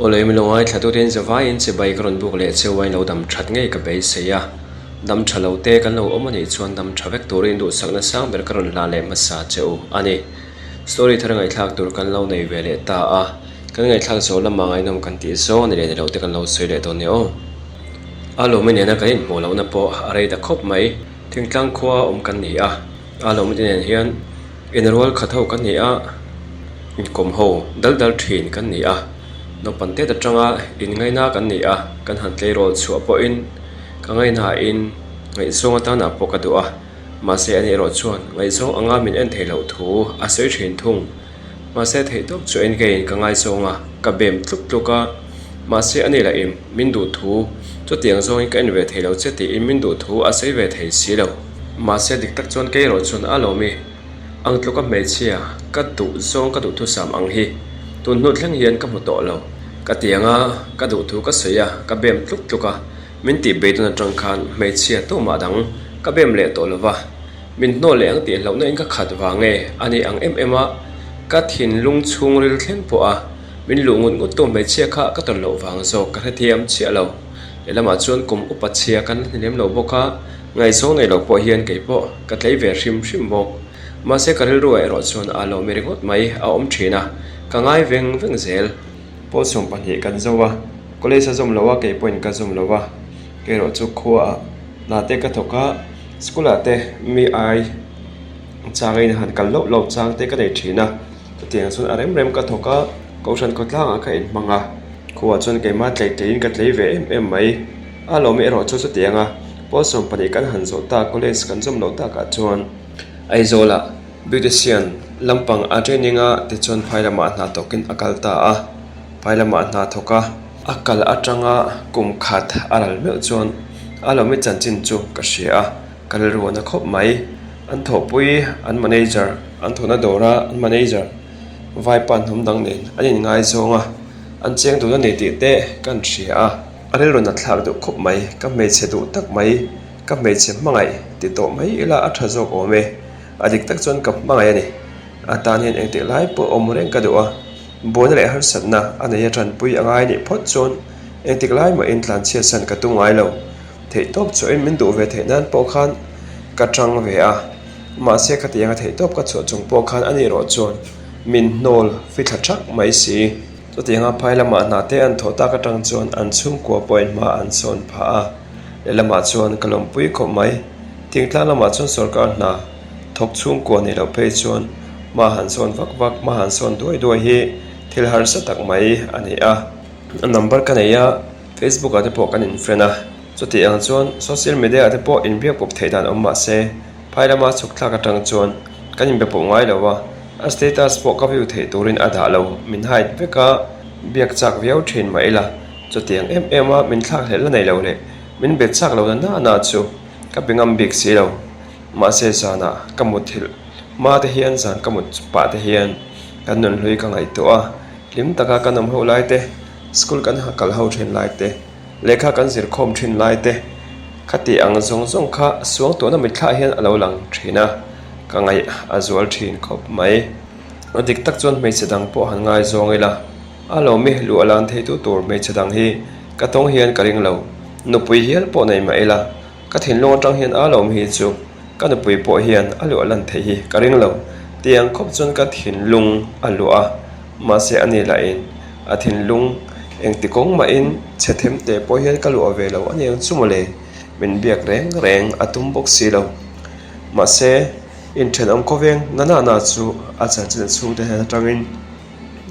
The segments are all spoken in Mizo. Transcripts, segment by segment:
Aw lei mi lo ngaithla turin zavaiin chibai ka rawn buk leh cheu a in lo dam that ngei ka beisei a. Dam tha lo te kan lo awm a nih chuan dam tha vek turin duhsakna sang ber ka rawn hlan leh hmasa che u a ni. Story thar ngaihthlak tur kan lo nei ve leh ta a, kan ngaihthlak zawh lamah ngaihnawm kan tih zawng a ni leh ni loh te kan lo sawi leh dawn nia aw. A lawmi nena kan inhmuh lohna pawh a rei ta khawp mai. Thingtlang khua awm kan ni a, a lawmi te nen hian inrual khat ho kan ni a, inkawm ho dal dal thin kan ni a, naupang tet atanga inngaina kan ni a, kan han tleirawl chhuah pawhin ka ngaihnain ngaihzawng atana pawh ka duh a. Mahse ani erawh chuan ngaihzawng anga min en theih loh thu a sawi thin thung. Mahse theihtawp chu en keiin ka ngaizawng a, ka bem tluk tluk a. Mahse ani lah in min duh thu chutiang zawngin ka en ve thei lo che tiin min duh thu a sawi ve thei si lo. Mahse dik tak chuan kei erawh chuan a lawm i, ang tluka hmeichhia ka duh zawng ka duhthusam ang hi tun hnu thleng hian ka hmu tawh lo. Ka tiang a, ka duh thu ka sawi a, ka bem tluk tluk a. Min tih beidawn atang khan hmeichhia tumah dang ka bem leh tawh lova, min hnawl leh ang tih hlauhna in ka khat vang e a ni ang em em a, ka thinlung chhungril thleng pawh a min luh ngut ngut tu hmeichhia kha ka tawn loh vang zawk ka hrethiam chiah lo. Lehlamah chuan kum upa chhia kan la ni lem lo bawk a, ngaihzawng nei lo pawh hian kei pawh ka tlei ve hrim hrim bawk. Mahse ka rilru ah erawh chuan a lawm ringawt mai a awm thin a, ka ngai veng veng zel. Pawl 20 kan zo a, college a zawm lo a, kei pawhin ka zawm lo a, kei erawh chu khuaah hna te ka thawk a, school ah te mi ai changin han kal loh loh chang te ka nei thin a, chutiang chuan a rem rem ka thawk a, kohhran khawtlangah ka inhmang a, khuaah chuan keimah tlei tleiin ka tlei ve em em mai, a lawm erawh chu chutiang a, pawl 20 kan han zawh tak college kan zawm loh takah chuan Aizawlah. Beautician lampang a training a tichuan phai lamah hna tawkin a kal ta a, phai lamah hna thawk a, a kal atanga kum khat a ral meuh chuan a lawmi chanchin chu ka hria a, ka rilru a na khawp mai. An thawhpui an manager an thawhna dawra an manager vaipa hnam dang nen an inngaizawng a, an cheng dun a ni tih te kan hria a, a rilru nat thlak duh khawp mai, ka hmeichhe duh tak mai, ka hmeichhe hmangaih ti tawh mai ila a tha zawk awm e. A dik tak chuan ka hmangaih a ni. A tan hian engtik lai pawh awm reng ka duh a, buaina leh harsatna a nei a tanpui a ngai nih phawt chuan engtik lai mahin tlanchhiatsan ka tum ngai lo. Theihtawp chhuahin min duh ve theih nan pawh khan ka tang ve a, mahse khatianga theihtawp ka chhuah chung pawh khan ani erawh chuan min hnawl fithla thak mai si. Chutianga phai lamah hna te an thawh tak atang chuan an chhungkua pawhin hma an sawn phah a, lehlamah chuan ka lawmpui khawp mai. Thingtlang lamah chuan sorkar hna thawk chhungkua nih loh phei chuan hma han sawn vak vak, hma han sawn duai duai hi thil harsa tak mai a ni a. A number ka nei a, Facebook ah te pawh kan in friend a, chutih ang chuan social media ah te pawh inbiak pawp theih dan awm mah se phai lama chhuk thlak atang chuan kan inbe pawh ngai lo a, a status pawh ka view theih turin a dah lo, min hide vek a, biak chak viau thin mah ila chutiang em em a min thlak hlelh la nei lo leh min bet chak lo na na na chu. Ka pe ngam bik si lo. Mahse zanah ka mutthilh hma te hian zan ka mut pah te hian kan nunhlui ka ngaihtuah a, hlim taka kan awm ho lai te, school kan kal ho thin lai te, lehkha kan zir khawm thin lai te, khati ang zawng zawng kha suangtuahna mitthlah hian a lo lang thin a, ka ngaih a zual thin khawp mai. A dik tak chuan hmeichhe dang pawh han ngaizawng ila, a lawmi luh a lan theitu tur hmeichhe dang hi Ka tawng hian ka ring lo. Nupui hial pawh nei mah ila, ka thinlung atang hian a lawm hi chu ka nupui pawh hian a luah lan theih hi ka ring lo. Tiang khawp chuan ka thinlung a luah a, mahse a ni lahin a thinlung engti kawng mahin chhe them teh pawh hian ka luah ve lo a ni ang chu mawle, min biak reng reng a tum bawk si lo. Mahse, inthenawm khawveng na na na chu a chanchin a chhungte hnen atangin.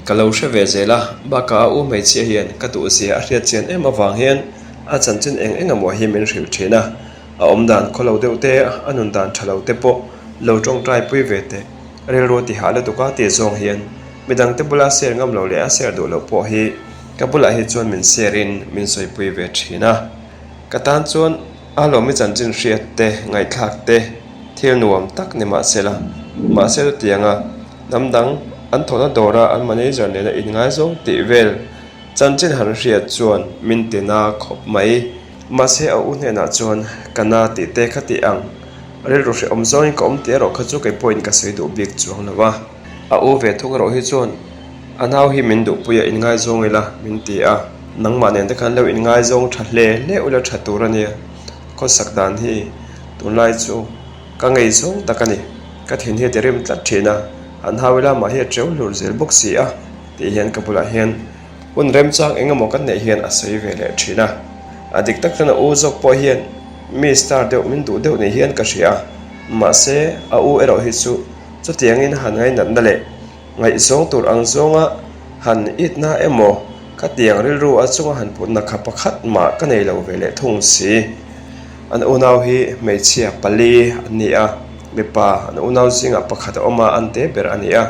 Ka lo hre ve zel a, bakah a u hmeichhia hian ka duhzia a hriat chian em avang hian a chanchin eng eng emaw hi min hrilh thin a, a awm dan khaw lo deuh te, a nun dan tha lo te pawh lo tawngtai pui ve teh, rilru tihah lutuk a tih zawng hian midang te bula share ngam lo leh a share duh loh pawh hi ka bulah hi chuan min share in min sawipui ve thin a, ka tan chuan a lawmi chanchin hriat te, ngaihthlak te thil nuam tak ni mahsela, mahse chutianga. Hnam dang an thawhna dawra an manager nena inngaizawng tih vel chanchin han hriat chuan min ti na khawp mai. Mahse a u hnenah chuan ka na tih te kha tih ang, rilru hrehawm zawngin ka awm tih erawh kha chu kei pawhin ka sawi duh bik chuang lo a. A u ve thung erawh hi chuan A nau hi min duhpui a inngaizawng ila min ti a, nangmah nen te khan lo inngaizawng tha hle hle ula tha tur a nia. Khawsak dan hi tunlai chu ka ngei zawng tak a ni. Ka thin hi a ti rim tlat thin a, an hau ila mah hi a teu hlur zel bawk si a tih hian ka bulah hian hun remchang eng emaw kan neih hian a sawi ve leh thin a. A dik tak chuan a u zawk pawh hian mi star deuh min duh deuh ni hian ka hria a, mahse a u erawh hi chu chutiangin han ngainatna leh Ngaihzawng tur ang zawnga han itna emaw ka tiang rilru a chunga han putna kha pakhat mah ka nei lo ve leh thung si. An unau hi hmeichhia pali an ni a, mipa an unau zingah pakhat a awm a, an te ber a ni a.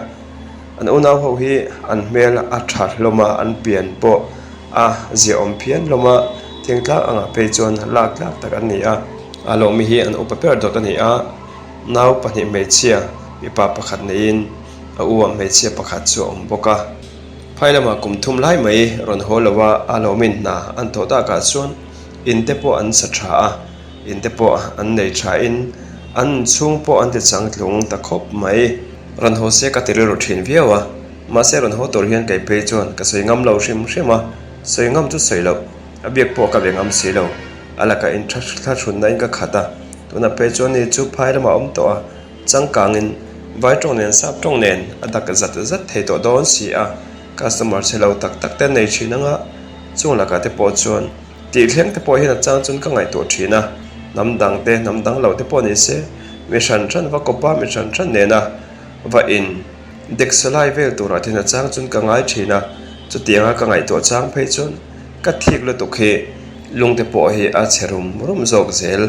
An unau ho hi an hmel a tha hlawm a, an pian pawh a ziaawm phian hlawm a, thingtlang angah phei chuan lak tlak tak an ni a. A lawmi hi an upa ber dawt a ni a. Nau pahnih hmeichhia mipa pakhat neiin a u ah hmeichhia pakhat chu a awm bawk a. Phai lamah kum thum lai mai rawn haw lo a, a lawmin hna an thawh takah chuan in te pawh an sa tha a, in te pawh an nei tha in an inchhung pawh an ti changtlung ta khawp mai. Rawn haw se ka ti rilru thin viau a, mahse rawn haw tur hian kei phei chuan ka sawi ngam lo hrim hrim a, sawi ngam chu sawi loh, a biak pawh ka be ngam si lo, a lakah in tha thlahrunna in ka khat a. Tunah phei chuan ni chu phai lamah a awm tawh a, changkangin vai tawng nen sap tawng nen a dak zat zat thei tawh dawn si a, customer chhe lo tak tak te an nei thin anga chung lakah te pawh chuan tih thleng te pawh hian a chang chuan ka ngaihtuah thin a, hnam dang te hnam dang lo te pawh ni se mi hran hran va kawp a mi hran hran nena va in dek salai vel turah te hian a chang chuan ka ngai thin a, chutianga ka ngaihtuah chang phei chuan ka thik lutuk hi lung te pawh hi a chhe rum rum zawk zel.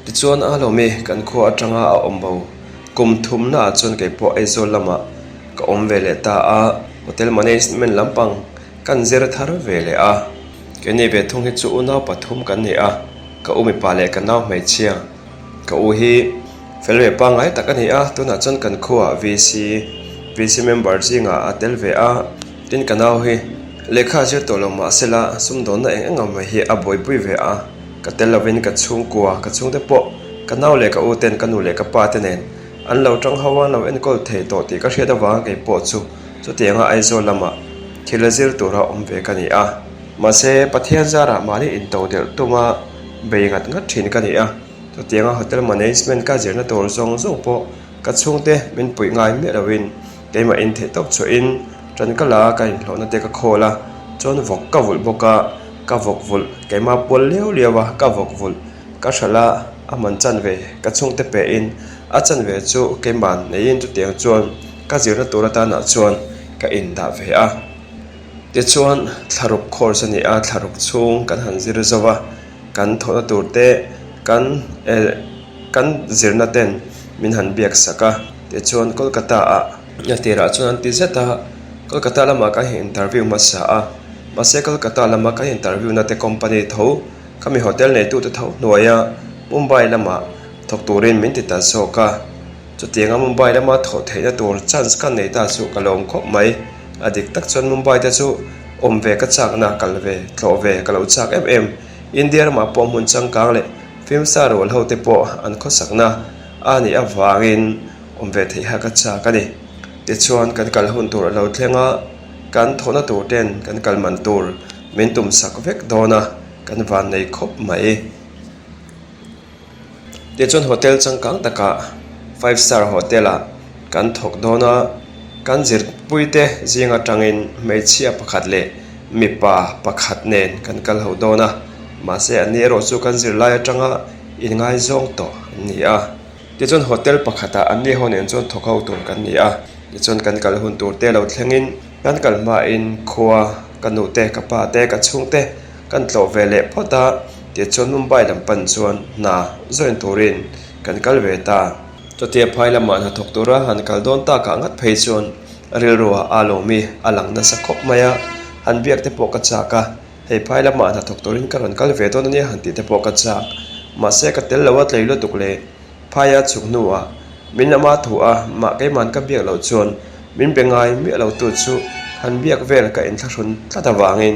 Tichuan a lawmi kan khua atanga a awm bo kum thumna ah chuan kei pawh Aizawl lamah ka awm ve leh ta a, hotel management lampang kan zir thar ve leh a. Keini ve thung hi chu unau pathum kan ni a, ka u mipa leh ka nau hmeichhia. Ka u hi fel ve pangngai tak a ni a, tunah chuan kan khuaah VC, VC member zingah a tel ve a, tin ka nau hi lehkha a zir tawh lo mahsela sumdawnna eng eng ang mai hi a buaipui ve a. Ka tel lovin ka chhungkua, ka chhungte pawh ka nau leh ka u ten ka nu leh ka pa te nen an lo tang ho a, an lo enkawl thei tawh tih ka hriat avanga kei pawh chu chutianga Aizawl lamah thil a zir tura awm ve ka ni a. Mahse, Pathian zarah mahni into delh tuma bei ngat ngat thin ka ni a, chutianga hotel management ka zirna tur zawng zawng pawh ka chhungte min puih ngai miah lovin Keimah in theih tawp chhuahin ṭan ka la a, ka inhlawhna te ka khawl a, chuan vawk ka vulh bawk a, ka vawk vulh keimah pual liau liau a, ka vawk vulh ka hralh a, a man chanve ka chhungte pehin a chanve chu keimah neiin chutiang chuan ka zirna tur atanah chuan ka indah ve a. Tichuan thlaruk course a ni a, thlaruk chhung kan han zir zo a, kan thawhna tur te kan eh kan zirna ten min han biak sak a. Tichuan Kolkata ah a tirah chuan an ti zet a, Kolkata lamah kan han interview hmasa a, mahse Kolkata lama kan interview na te company tho khami hotel neitu te tho hnuaia Mumbai lamah thawk turin min ti ta zawk a, chutianga Mumbai lama thawh theihna tur chance ka nei ta chu ka lawm khawp mai, a dik tak chuan Mumbai te chu awm ve ka chakna kal ve tlawh ve ka lo chak em em, India ramah pawh hmun changkang leh film star rual ho te pawh an khawsakna. A nih avangin awm ve theih kha ka chak a ni. Tichuan kan kal hun tur a lo thleng a, kan thawhna tur ten kan kal man tur min tum sak vek dawn a, kan van nei khawp mai. Tichuan hotel changkang takah five star hotel ah kan thawk dawn a, kan zirpui te zing atangin hmeichhia pakhat leh mipa pakhat nen kan kal ho dawn a, mahse an ni erawh chu kan zirlai atanga Inngaizawng tawh an ni a. Tichuan hotel pakhatah an ni ho nen chuan thawk ho tur kan ni a. Tichuan kan kal hun tur te lo thlengin kan kal hmain khua ka nu te, ka pa te, ka chhung te kan tlawh ve leh phawt a. Tichuan Mumbai lam pan chuan hna join turin kan kal ve ta. Chutia phai lamah hna thawk tura han kal dawn takah ngat phei chuan rilruah a lawmi a lang nasa khawp mai a. Han biak te pawh ka chak a. Hei phai lamah hna thawk turin ka rawn kal ve dawn a nia han tih te pawh ka chak. Mahse ka tel lo a tlei lutuk leh phaia chhuk hnuah min ama thu a mah keiman ka biak loh chuan min be ngai miah lo tu chu han biak vel ka inthlahrun tlat avangin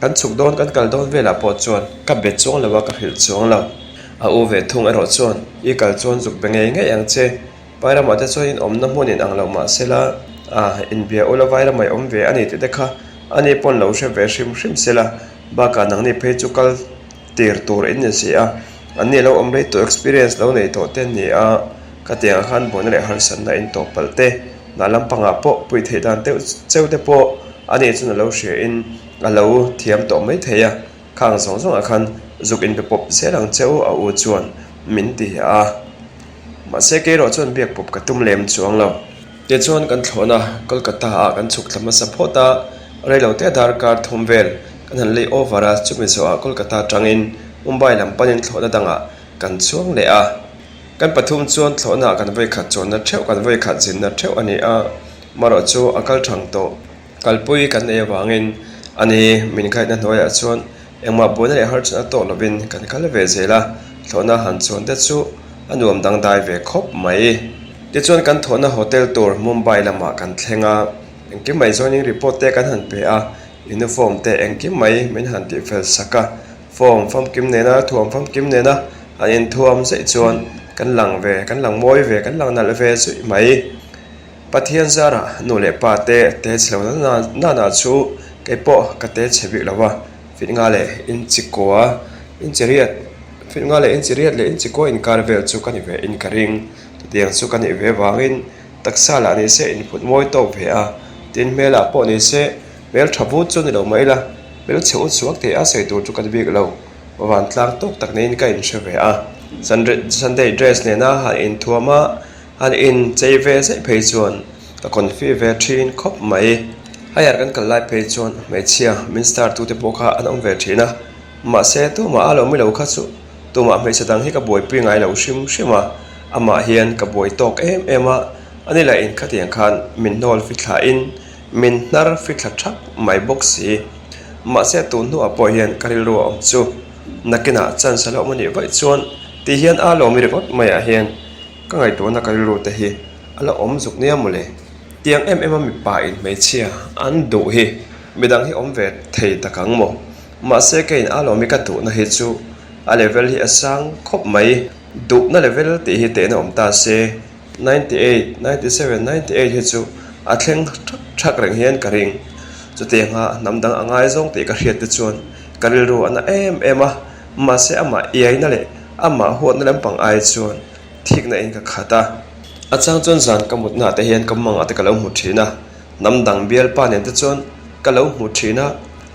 kan chhuk dawn kan kal dawn velah pawh chuan ka be chuang lo a ka hrilh chuang lo. A u ve thung erawh chuan i kal chuan zuk be ngei ngei ang che. Pai ramah te chuan in awmna hmun in ang loh mahsela. A inbia ula vai ramai awm ve a ni tih te kha ani pawn lo hre ve hrim hrim se la, bakah nangni phei chu kal tir tur in ni si a, anni lo awm rei tawh experience lo nei tawh te an ni a, khatiangah khan buaina leh harsatna in tawp palh te, hnah lampangah pawh pui theih dan deuh cheu te pawh ani chuan a lo hria in a lo thiam tawh mai thei a, khang zawng zawngah khan zuk inpe pawp zel ang che u a u chuan min ti a. Mahse kei erawh chuan biak pawp ka tum lem chuang lo. Tichuan kan thlawhna Kolkata ah kan chhuk thla hmasa phawt a, reilote darkar thum vel kan han lei over a, chumi zawhah Kolkata atangin Mumbai lam panin thlawhna dangah kan chuang leh a. Kan pathum chuan thlawhna ah kan vawikhat chuanna theuh kan vawikhat zinna theuh a ni a, marawh chu a kal thang tawh. Kalpui kan nei avangin a ni min khaihna hnuaiah chuan Engmah buaina leh harchhana tawk lovin kan kal ve zel a, thlawhna han chuan te chu a nuam dangdai ve khawp mai. Tichuan kan thawhna hotel tur Mumbai lamah kan thleng a, engkim mai joining report te kan han pe a, uniform te engkim mai min han tihfel sak a, form famkim nena thuam famkim nena han inthuam zeih chuan kan lang ve, kan lang mawi ve, kan lang nalh ve zuih mai. Pathian zarah nu leh pa te te chhe lo nana chu kei pawh ka te chhe bik lo va, fit nga leh inchi kua inchi riat fit nga leh inchi riat leh inchi kua inkar vel chu ka ni ve in ka ring. Chutiang chu ka nih ve vangin taksa lah ni se inphut mawi tawk ve a, tin hmelah pawh ni se hmel tha vut chu ni lo mai la, hmel chhe ut chhuak thei a sawi tur chu ka ni bik lo, vantlang tawk tak niin ka inhre ve a. Sunday dress nena han inthuam a. An in chei ve zeih phei chuan ka confi ve thin khawp mai. Higher kan kal lai phei chuan hmeichhia min star tute pawh kha an awm ve thin a, mahse tumah a lo mi lo kha chu tumah hmeichhe dang hi ka buaipui ngai lo hrim hrim a, amah hian ka buai tawk em em a, ani lah in khatiang khan min hnawl fithla in min hnar fithla thap mai bawk si. Mahse tun hnuah pawh hian ka rilru a awm chu nakinah chance a la awm a nih vaih chuan ti hian a lawm i ringawt maiah hian Ka ngaihtuahna ka rilru te hi a la awm zuk nia mawle. Tiang em em a mipa in hmeichhia an duh hi midang hi awm ve thei tak ang maw? Mahse keiin a lawm i ka duhna hi chu a level hi a sang khawp mai. Duhna level tih hi tehna awm ta se 98, 97, 98 hi chu a thleng thak thak reng hian ka ring. Chutianga hnam dang a ngaizawng tih ka hriat te chuan ka rilru a na em em a, mahse amah iaina leh amah huatna lampang ai chuan Thikna in ka khat a. A chang chuan zan ka mutna ah te hian ka mangah te ka lo hmu thin a, hnam dang bialpa nen te chuan ka lo hmu thin a,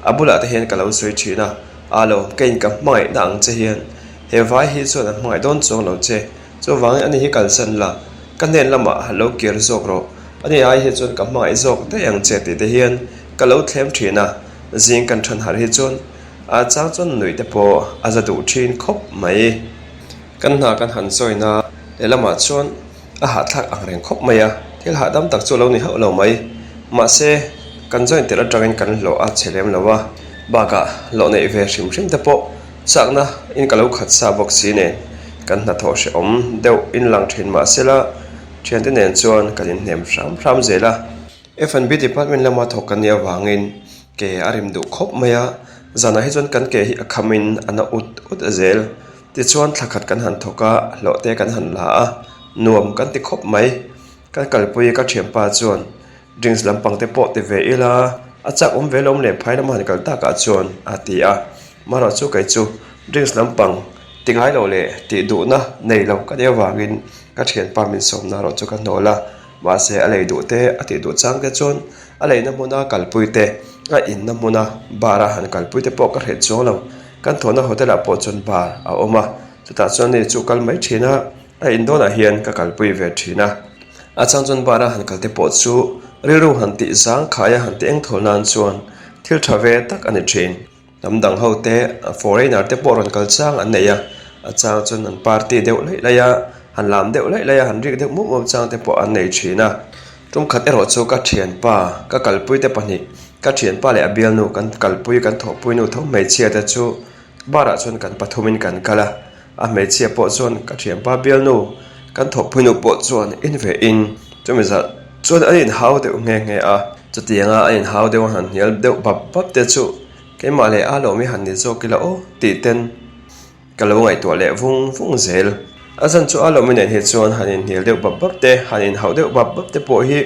a bulah te hian ka lo sawi thin a, aa lo, ka in ka hmangaihna ang che hian he vai hi chuan a hmangaih dawn chuang lo che, chuvangin ani hi kalsan la, ka hnen lamah lo kir zawk rawh, ani ai hi chuan ka hmangaih zawk daih ang che tih te hian ka lo thlem thin a, zing kan than harh hi chuan a chang chuan nuih te pawh a za duh thin khawp mai. Kan hna kan han join a, lehlamah chuan a hahthlak ang reng khawp mai a, thil hahdam tak chu a lo ni hauh lo mai. Mahse, kan join tirh atangin kan hlawh a chhe lem lo a, bakah hlawh neih ve hrim hrim te pawh chakna in ka lo khat sa bawk si nen kan hnathawh hrehawm deuh in lang thin mahsela thiante nen chuan kan inhnem hram hram zel a. F&B department lama thawk kan nih avangin ke a rim duh khawp mai a, zanah hi chuan kan ke hi a khamin a na ut ut zel. Tichuan thla khat kan han thawk a, hlawh te kan han la a, nuam kan ti khawp mai. Kan kalpui ka thianpa chuan drinks lampang te pawh ti ve ila, a chak awm ve lawm leh phai lama han kal takah chuan a ti a. Marawh chu kei chu drinks lampang ti ngai lo leh tih duhna nei lo ka nih avangin ka thianpa min sawmna erawh chu ka hnawl a. Mahse a lei duh te a tih duh chang te chuan a leina hmuna kalpui te, a inna hmuna bar a han kalpui te pawh ka hreh chuang lo. Kan thawhna hotel ah pawh chuan bar a awm a, chutah chuan ni chu kal mai thin a, a in dawnah hian ka kalpui ve thin a. A chang chuan bar a han kal te pawh chu rilru han tih zang khai a han ti eng thawl nan chuan thil tha ve tak a ni thin. Hnam dang ho te foreigner te pawh rawn kal chang an nei a, a chang chuan an party deuh laih laih a, han lam deuh laih laih a, han rik deuh mup mup chang te pawh an nei thin a. Tumkhat erawh chu ka thianpa ka kalpui te pahnih Ka thianpa leh a bialnu kan kalpui kan thawhpui nu tho hmeichhia te chu bar ah chuan kan pathumin kan kal a, a hmeichhia pawh chuan ka thianpa bialnu kan thawhpui nu pawh chuan in ve in chumi zah chuan an inhau deuh nghe nghe a, chutianga an inhau deuh a han hnial deuh bap bap te chu keimah leh a lawm i han ni zawk ila aw tih ten Ka lo ngaihtuah leh vung vung zel. A zan chu a lawmi nen hi chuan han inhnial deuh bap bap te, han inhauh deuh bap bap te pawh hi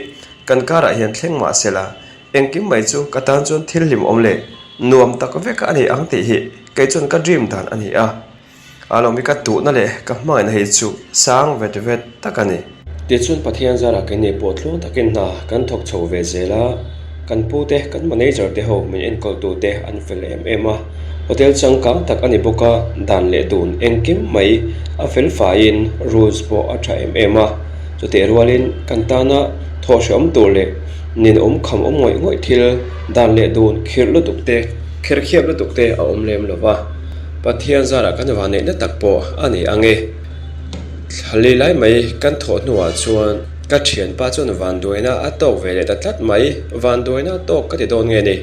kan karah hian thleng mah sela, engkim mai chu ka tan chuan thil hlimawm leh nuam tak vek a ni ang tih hi kei chuan ka dream dan a ni a. A lawm i ka tuhna leh ka hmangaihna hi chu sang vet vet tak a ni. Tichuan Pathian zarah keini pawh tluang takin hna kan thawk chho ve zel a, kan pute, kan manager te ho min enkawltu te an fel em em a, hotel changkang tak a ni bawk a, dan leh dun engkim mai a fel faiin rules pawh a tha em em a, chutih rualin kan tana thawhhrehawm tur leh ninawm kham awm ngawih ngawih thil dan leh dun khirh lutuk te, kherkhiap lutuk te a awm lem lo va. Pathian zarah kan vanneihna tak pawh a ni ang e. Thla li lai mai kan thawh hnuah chuan ka thianpa chuan vanduaina a tawk ve leh ta tlat mai. Vanduaina a tawk ka ti dawn nge ni?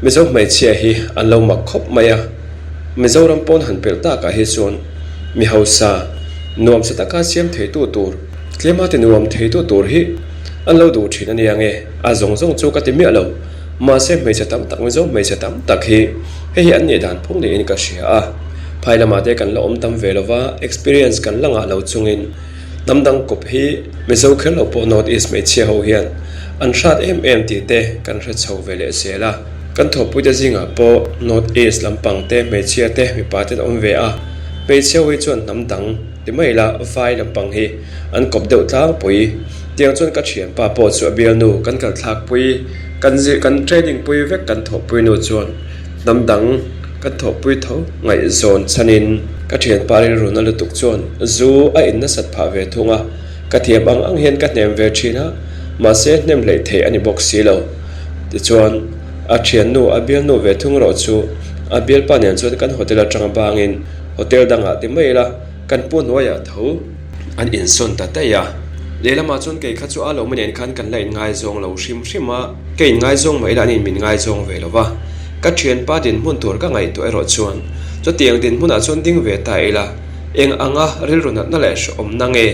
Mizo hmeichhia hi an lo mak khawp mai a, Mizoram pawn han pelh takah hi chuan mi hausa nuamsa taka siam theitu tur, tlema ti nuam theitu tur hi an lo duh thin a nia nge? A zawng zawng chu ka ti miah lo. Mahse hmeichhe tam tak Mizo hmeichhe tam tak hi hei hi an nih dan phung niin ka hria a. Phai lamah te kan la awm tam ve lova, experience kan la ngah lo chungin hnam dang kawp hi Mizo kher lo pawh North East hmeichhia ho hian an hrat em em tih te kan hre chho ve leh zel a. Kan thawhpuite zingah pawh North East lampang te hmeichhia te mipa te an awm ve a, hmeichhia ho hi chuan hnam dang ti mai ila vai lampang hi an kawp deuh tlangpui. Tiang chuan ka thianpa pawh chu a bialnu kan kal thlakpui. Kan zir kan training pui vek kan thawhpui nu chuan hnam dang kan thawhpui tho ngaihzawn chhanin ka thianpa rilru na lutuk chuan zu a in nasat phah ve thung a, ka thiam ang ang hian ka hnem ve thin a, mahse hnem hleih theih a ni bawk si lo. Tichuan a thiannu a bialnu ve thung erawh chu a bialpa nen chuan kan hotel atanga bangin hotel dangah ti mai ila kan pu hnuaiah tho. An insawn ta daih a. Lehlamah chuan kei kha chu a lo nen khan kan la inngaizawng lo hrim hrim a, ka inngaizawng mai lah aniin min ngaizawng ve lo va. Ka thianpa dinhmun tur ka ngaihtuah erawh chuan chutiang dinhmunah chuan ding ve ta ila, eng anga rilru natna leh hrehawmna nge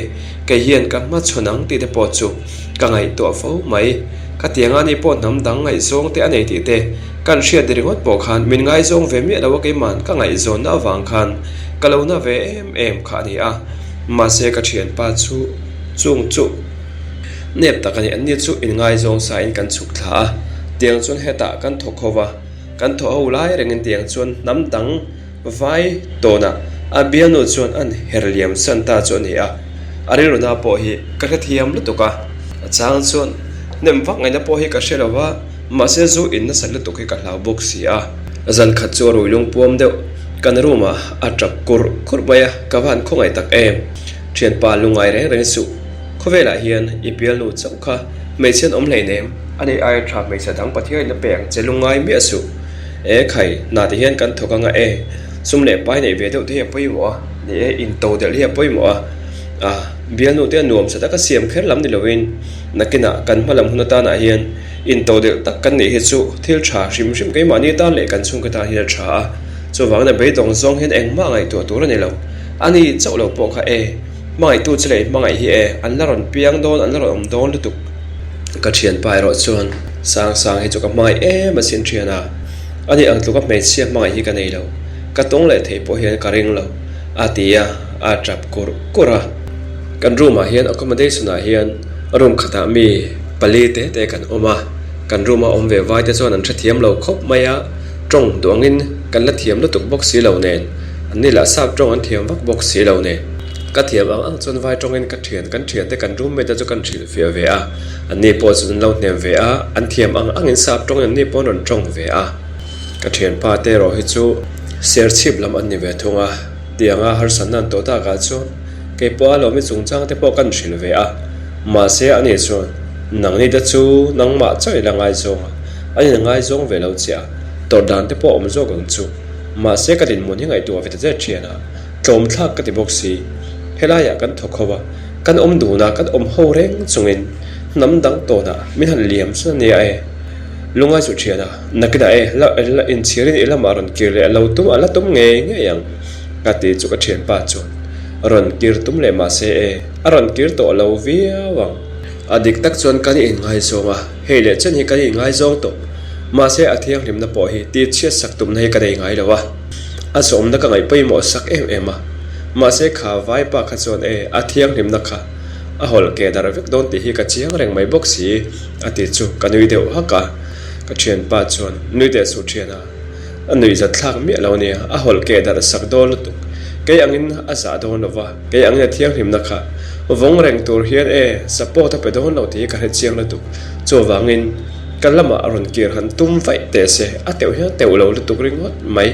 kei hian ka hmachhawn ang tih te pawh chu ka ngaihtuah fo mai. Khatianga ani pawh hnam dang ngaihzawng te a nei tih te kan hriat ringawt pawh khan min ngaizawng ve miah lo a keima'n ka ngaihzawnna avang khan ka lo na ve em em kha a ni a. Mahse ka thianpa chu chung chu nep tak a ni. Anni chu inngaizawng sain kan chhuk thla a, tiang chuan hetah kan thawk ho va, kan thawh ho lai rengin tiang chuan hnam dang vai tawnah a bialnu chuan an her liam san ta chu a ni a. A rilruna pawh hi ka hrethiam lutuk a, a chang chuan hnem vak ngaihna pawh hi ka hre lo va, mahse zu in nasat lutuk hi ka hlau bawk si a. Zan khat chu a rui lungpuam deuh kan room ah a tap kurh kurh mai a, ka va han khawngaih tak em. Thianpa lungngai reng reng suh, khawvelah hian i bialnu chauh kha hmeichhe an awm hleinem. A nei aia tha hmeichhe dang Pathianin a pe ang che lungngai miah suh. E khai, hna ti hian kan thawk anga e, sum leh pai neih ve deuh te hi a pawimawh a, ni e, into delh hi a pawimawh a, a bialnu te a nuam sa taka siam kher lam ni loin nakinah kan hma lam hun atanah hian Intodelh tak kan nih hi chu thil tha hrim hrim keimahni tan leh kan chhungte tan hian a tha a, chuvangin a beidawng zawng hian engmah ngaihtuah tur a ni lo. A ni chauh lo pawh kha e, hmangaihtu che leh hmangaih hi e, an la rawn piang dawn, an la rawn awm dawn lutuk. Ka thianpa erawh chuan Sang Sang hi chu ka hmangaih em asin thian a, a ni ang tluka hmeichhia hmangaih hi ka nei lo, ka tawng leh thei pawh hian ka ring lo, a ti a, a tap kurh kurh a. Kan room ah hian accommodation ah hian room khatah mi. Pali te te kan awm a, kan room a awm ve vai te chuan an hrethiam lo khawp mai a, tawng duh angin kan la thiam lutuk bawk si lo nen, an ni lah sap tawng an thiam vak bawk si lo nen. Ka thiam ang ang chuan vai tawngin ka thian kan thian te kan roommate te chu kan hrilh fiah ve a, an ni pawh chuan an lo hnem ve a, an thiam ang angin sap tawngin an ni pawh an rawn tawng ve a. Ka thianpa te erawh hi chu serchhip lam an ni ve thung a, tianga harsatna an tawh takah chuan kei pawh a lawmi chungchang te pawh kan hrilh ve a. Mahse a nih chuan nangni te chu nangmah chauh ila ngaizawng a, a nin ngaizawng ve lo che a, tawrh dan te pawh a awm zawk ang chu. Mahse ka dinhmun hi ngaihtuah ve ta zet thian a, tlawm thlak ka ti bawk si. Helaiah kan thawk ho a, kan awm dun a, kan awm ho reng chungin hnam dang tawnah min han liam chu a nia e. Lungai chu thian a, nakinah e la la inchhirin i lamah rawn kir leh a lo tum a la tum ngei ngei ang ka ti chu ka thianpa chuan rawn kir tum leh mahse e. A rawn kir tawh lo viau ang. A dik tak chuan kan inngaizawng a, hei leh chen hi kan inngaizawng tawh. Mahse a thianghlimna pawh hi tih chhiat sak tumna hi ka nei ngai lo a, a zawmna ka ngaih pawimawh sak em em a. Mahse kha vaipa kha chuan e, a thianghlimna kha a hawlh keh darh vek dawn tih hi ka chiang reng mai bawk si a ti chu ka nui deuh hak a. Ka thianpa chuan nui teh suh thian a, a nuih zat thlak miah lo nia, a hawlh keh darh sak dawn lutuk. Kei angin a zah dawn lo va, kei angin a thianghlimna kha vawng reng tur hian e support a pe dawn lo tih hi ka hre chiang lutuk. Chuvangin ka lamah a rawn kir han tum vaih teh se, a teuh hian a teuh lo lutuk ringawt mai.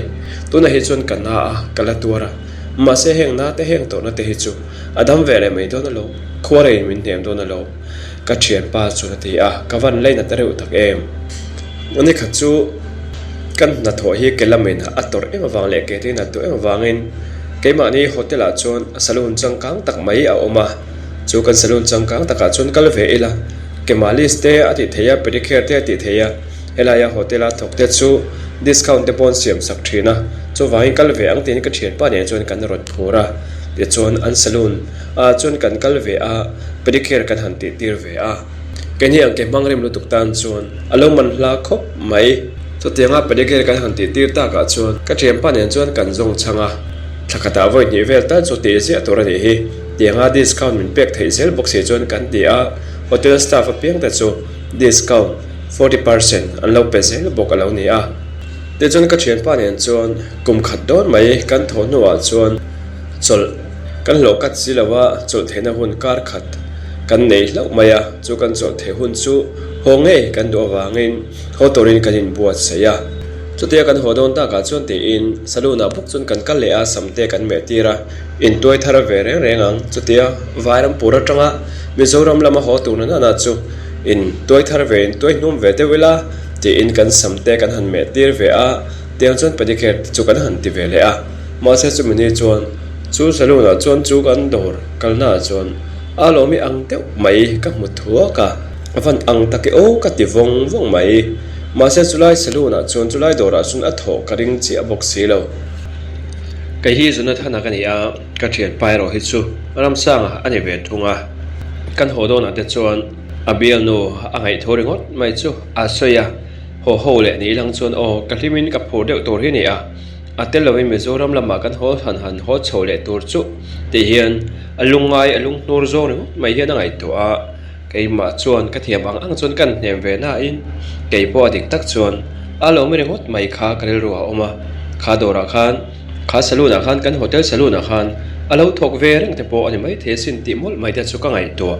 Tunah hi chuan ka na a, ka la tuar a, mahse heng na te heng tawrhna te hi chu a dam ve leh mai dawn alawm, khuareiin min hnem dawn alawm. Ka thianpa chuan a ti a, ka van lainat reuh tak em? Ni khat chu kan hnathawh hi ke lamin a tawrh em avang leh ke te in a duh em avangin keimahni hotel ah chuan saloon changkang tak mai a awm a, chu kan saloon changkang takah chuan kal ve ila, ke malis te a tih theih a, pedicure te a tih theih a, helaia hotel a thawk te chu discount te pawh an siam sak thin a, chuvangin kal ve ang tiin ka thianpa nen chuan kan rawn phur a, tichuan an saloon ah chuan kan kal ve a. Pedicure kan han tih tir ve a, keini ang ke hmang rem lutuk tan chuan a lo man hla khawp mai. Chutianga pedicure kan han tih tir takah chuan ka thianpa nen chuan kan zawng chhang a, thla khatah vawi hnih vel tal chu tih ziah tur a nih hi. Tianga discount min pek theih zel bawk si chuan kan ti a, hotel staff apiang te chu discount 40% an lo pe zel bawk a lo ni a. Tichuan ka thianpa nen chuan kum khat dawn mai kan thawh hnuah chuan chawlh. Kan hlawh kat si lo a, chawlh theihna hun kar khat kan nei hlauh mai a, chu kan chawlh theih hun chu haw ngei kan duh avangin haw turin kan inbuatsaih a. Chutia kan haw dawn takah chuan tiin saloon ah bawk chuan kan kal leh a, samte kan meh tir a, intuai thar ve reng reng ang. Chutia Vairampur atanga Mizoram lama haw tur na nana chu intuai thar ve, intuai hnum ve deuh ila tiin kan samte kan han meh tir ve a, tiang chuan pedicure te chu kan han ti ve leh a. Mahse chumi ni chuan chu saloon ah chuan chu kan dawr kalna ah chuan a lawmi ang deuh mai ka hmu thuak a, a van ang tak e aw ka ti vawng vawng mai. Mahse chulai saloon ah chuan chulai dawr ah chuan a thawh ka ring chiah bawk si lo. Kei hi Jonathana ka ni a, ka thianpa erawh hi chu Ramsanga a ni ve thung a. Kan haw dawnah te chuan a bialnu a ngaih tho ringawt mai chu a sawi a, haw ho leh ni ilang chuan aw ka hlimin ka phur deuh tur hi a ni a. A tel lovin Mizoram lamah kan haw han han haw chho leh tur chu tih hian a lungngai a lunghnur zawng ringawt mai hian a ngaihtuah a, keimah chuan ka thiam ang ang chuan kan hnem ve nain kei pawh a dik tak chuan a lo mi ringawt mai kha ka rilru a awm a, kha dawrah khan kha saloon ah khan kan hotel saloon ah khan a lo thawk ve reng te pawh a ni maithei asin tih mawlh mai te chu ka ngaihtuah.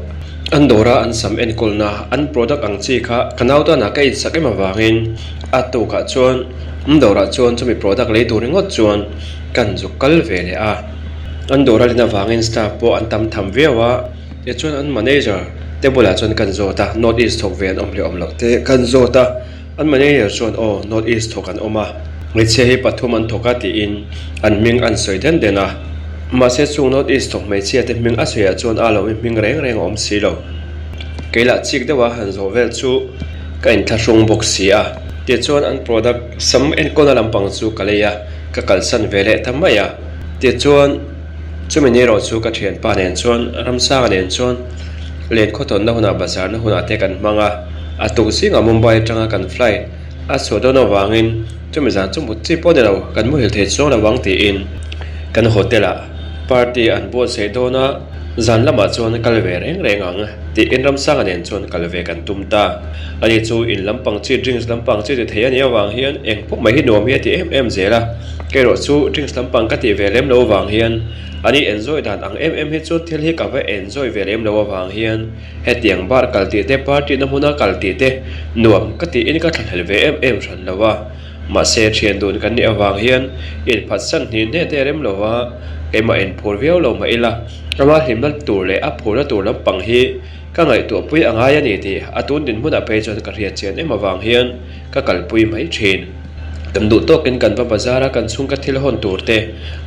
An dawra an sam enkawlna an product ang chi kha ka nau tanah ka insak em avangin a tukah chuan An dawrah chuan chumi product lei tur ringawt chuan kan zuk kal ve leh a, an dawr a len avangin staff pawh an tam tham viau a, tichuan an manager te bulah chuan kan zawt a, North East thawk ve an awm leh awm loh te kan zawt a, an manager chuan aw North East thawk an awm a, hmeichhia hi pathum an thawk a tiin an hming an sawi den den a, mahse chung North East thawk hmeichhia te hming a sawiah chuan a lo hming reng reng a awm si lo, kei lah chik deuha han zawh vel chu. Ka inthlahrung bawk si a, tichuan an product sam enkawlna lampang chu ka lei a, ka kalsan ve leh ta mai a. Tichuan chumi ni erawh chu ka thianpa nen chuan Ramsanga nen chuan len khawthawnna hunah bazarna hunah te kan hmang a, a tuk zingah Mumbai atanga kan flight a chhuah dawn avangin chumi zan chu mut chi pawh ni lo, kan muhil thei chuang lo ang tiin kan hotel ah party an buatsaih dawn a. Zan lamah chuan kal ve reng reng ang tiin Ramsanga nen chuan kal ve kan tum ta. Ani chu in lampang chi drinks lampang chi ti thei a nih avang hian eng pawh mai hi nuam hi a ti em em zel a. Kerawh chu drinks lampang ka tih ve lem lo avang hian ani enjoy dan ang em em hi chuan thil hi ka va enjoy ve lem lo avang hian hetiang bar kal tih te party na hmuna kal tih te nuam ka tiin ka thlahlel ve em em hran lo a. Mahse thian dun kan nih avang hian inphatsan hnih hne te rem lo va, keimah inphur viau lo mah ila, ama hlimna tur leh a phurna tur lampang hi ka ngaihtuahpui a ngai a ni tih a tun dinhmunah phei chuan ka hriat chian em avang hian ka kalpui mai thin. Kan duh tawkin kan va bazar a, kan chhungka thil hawn tur te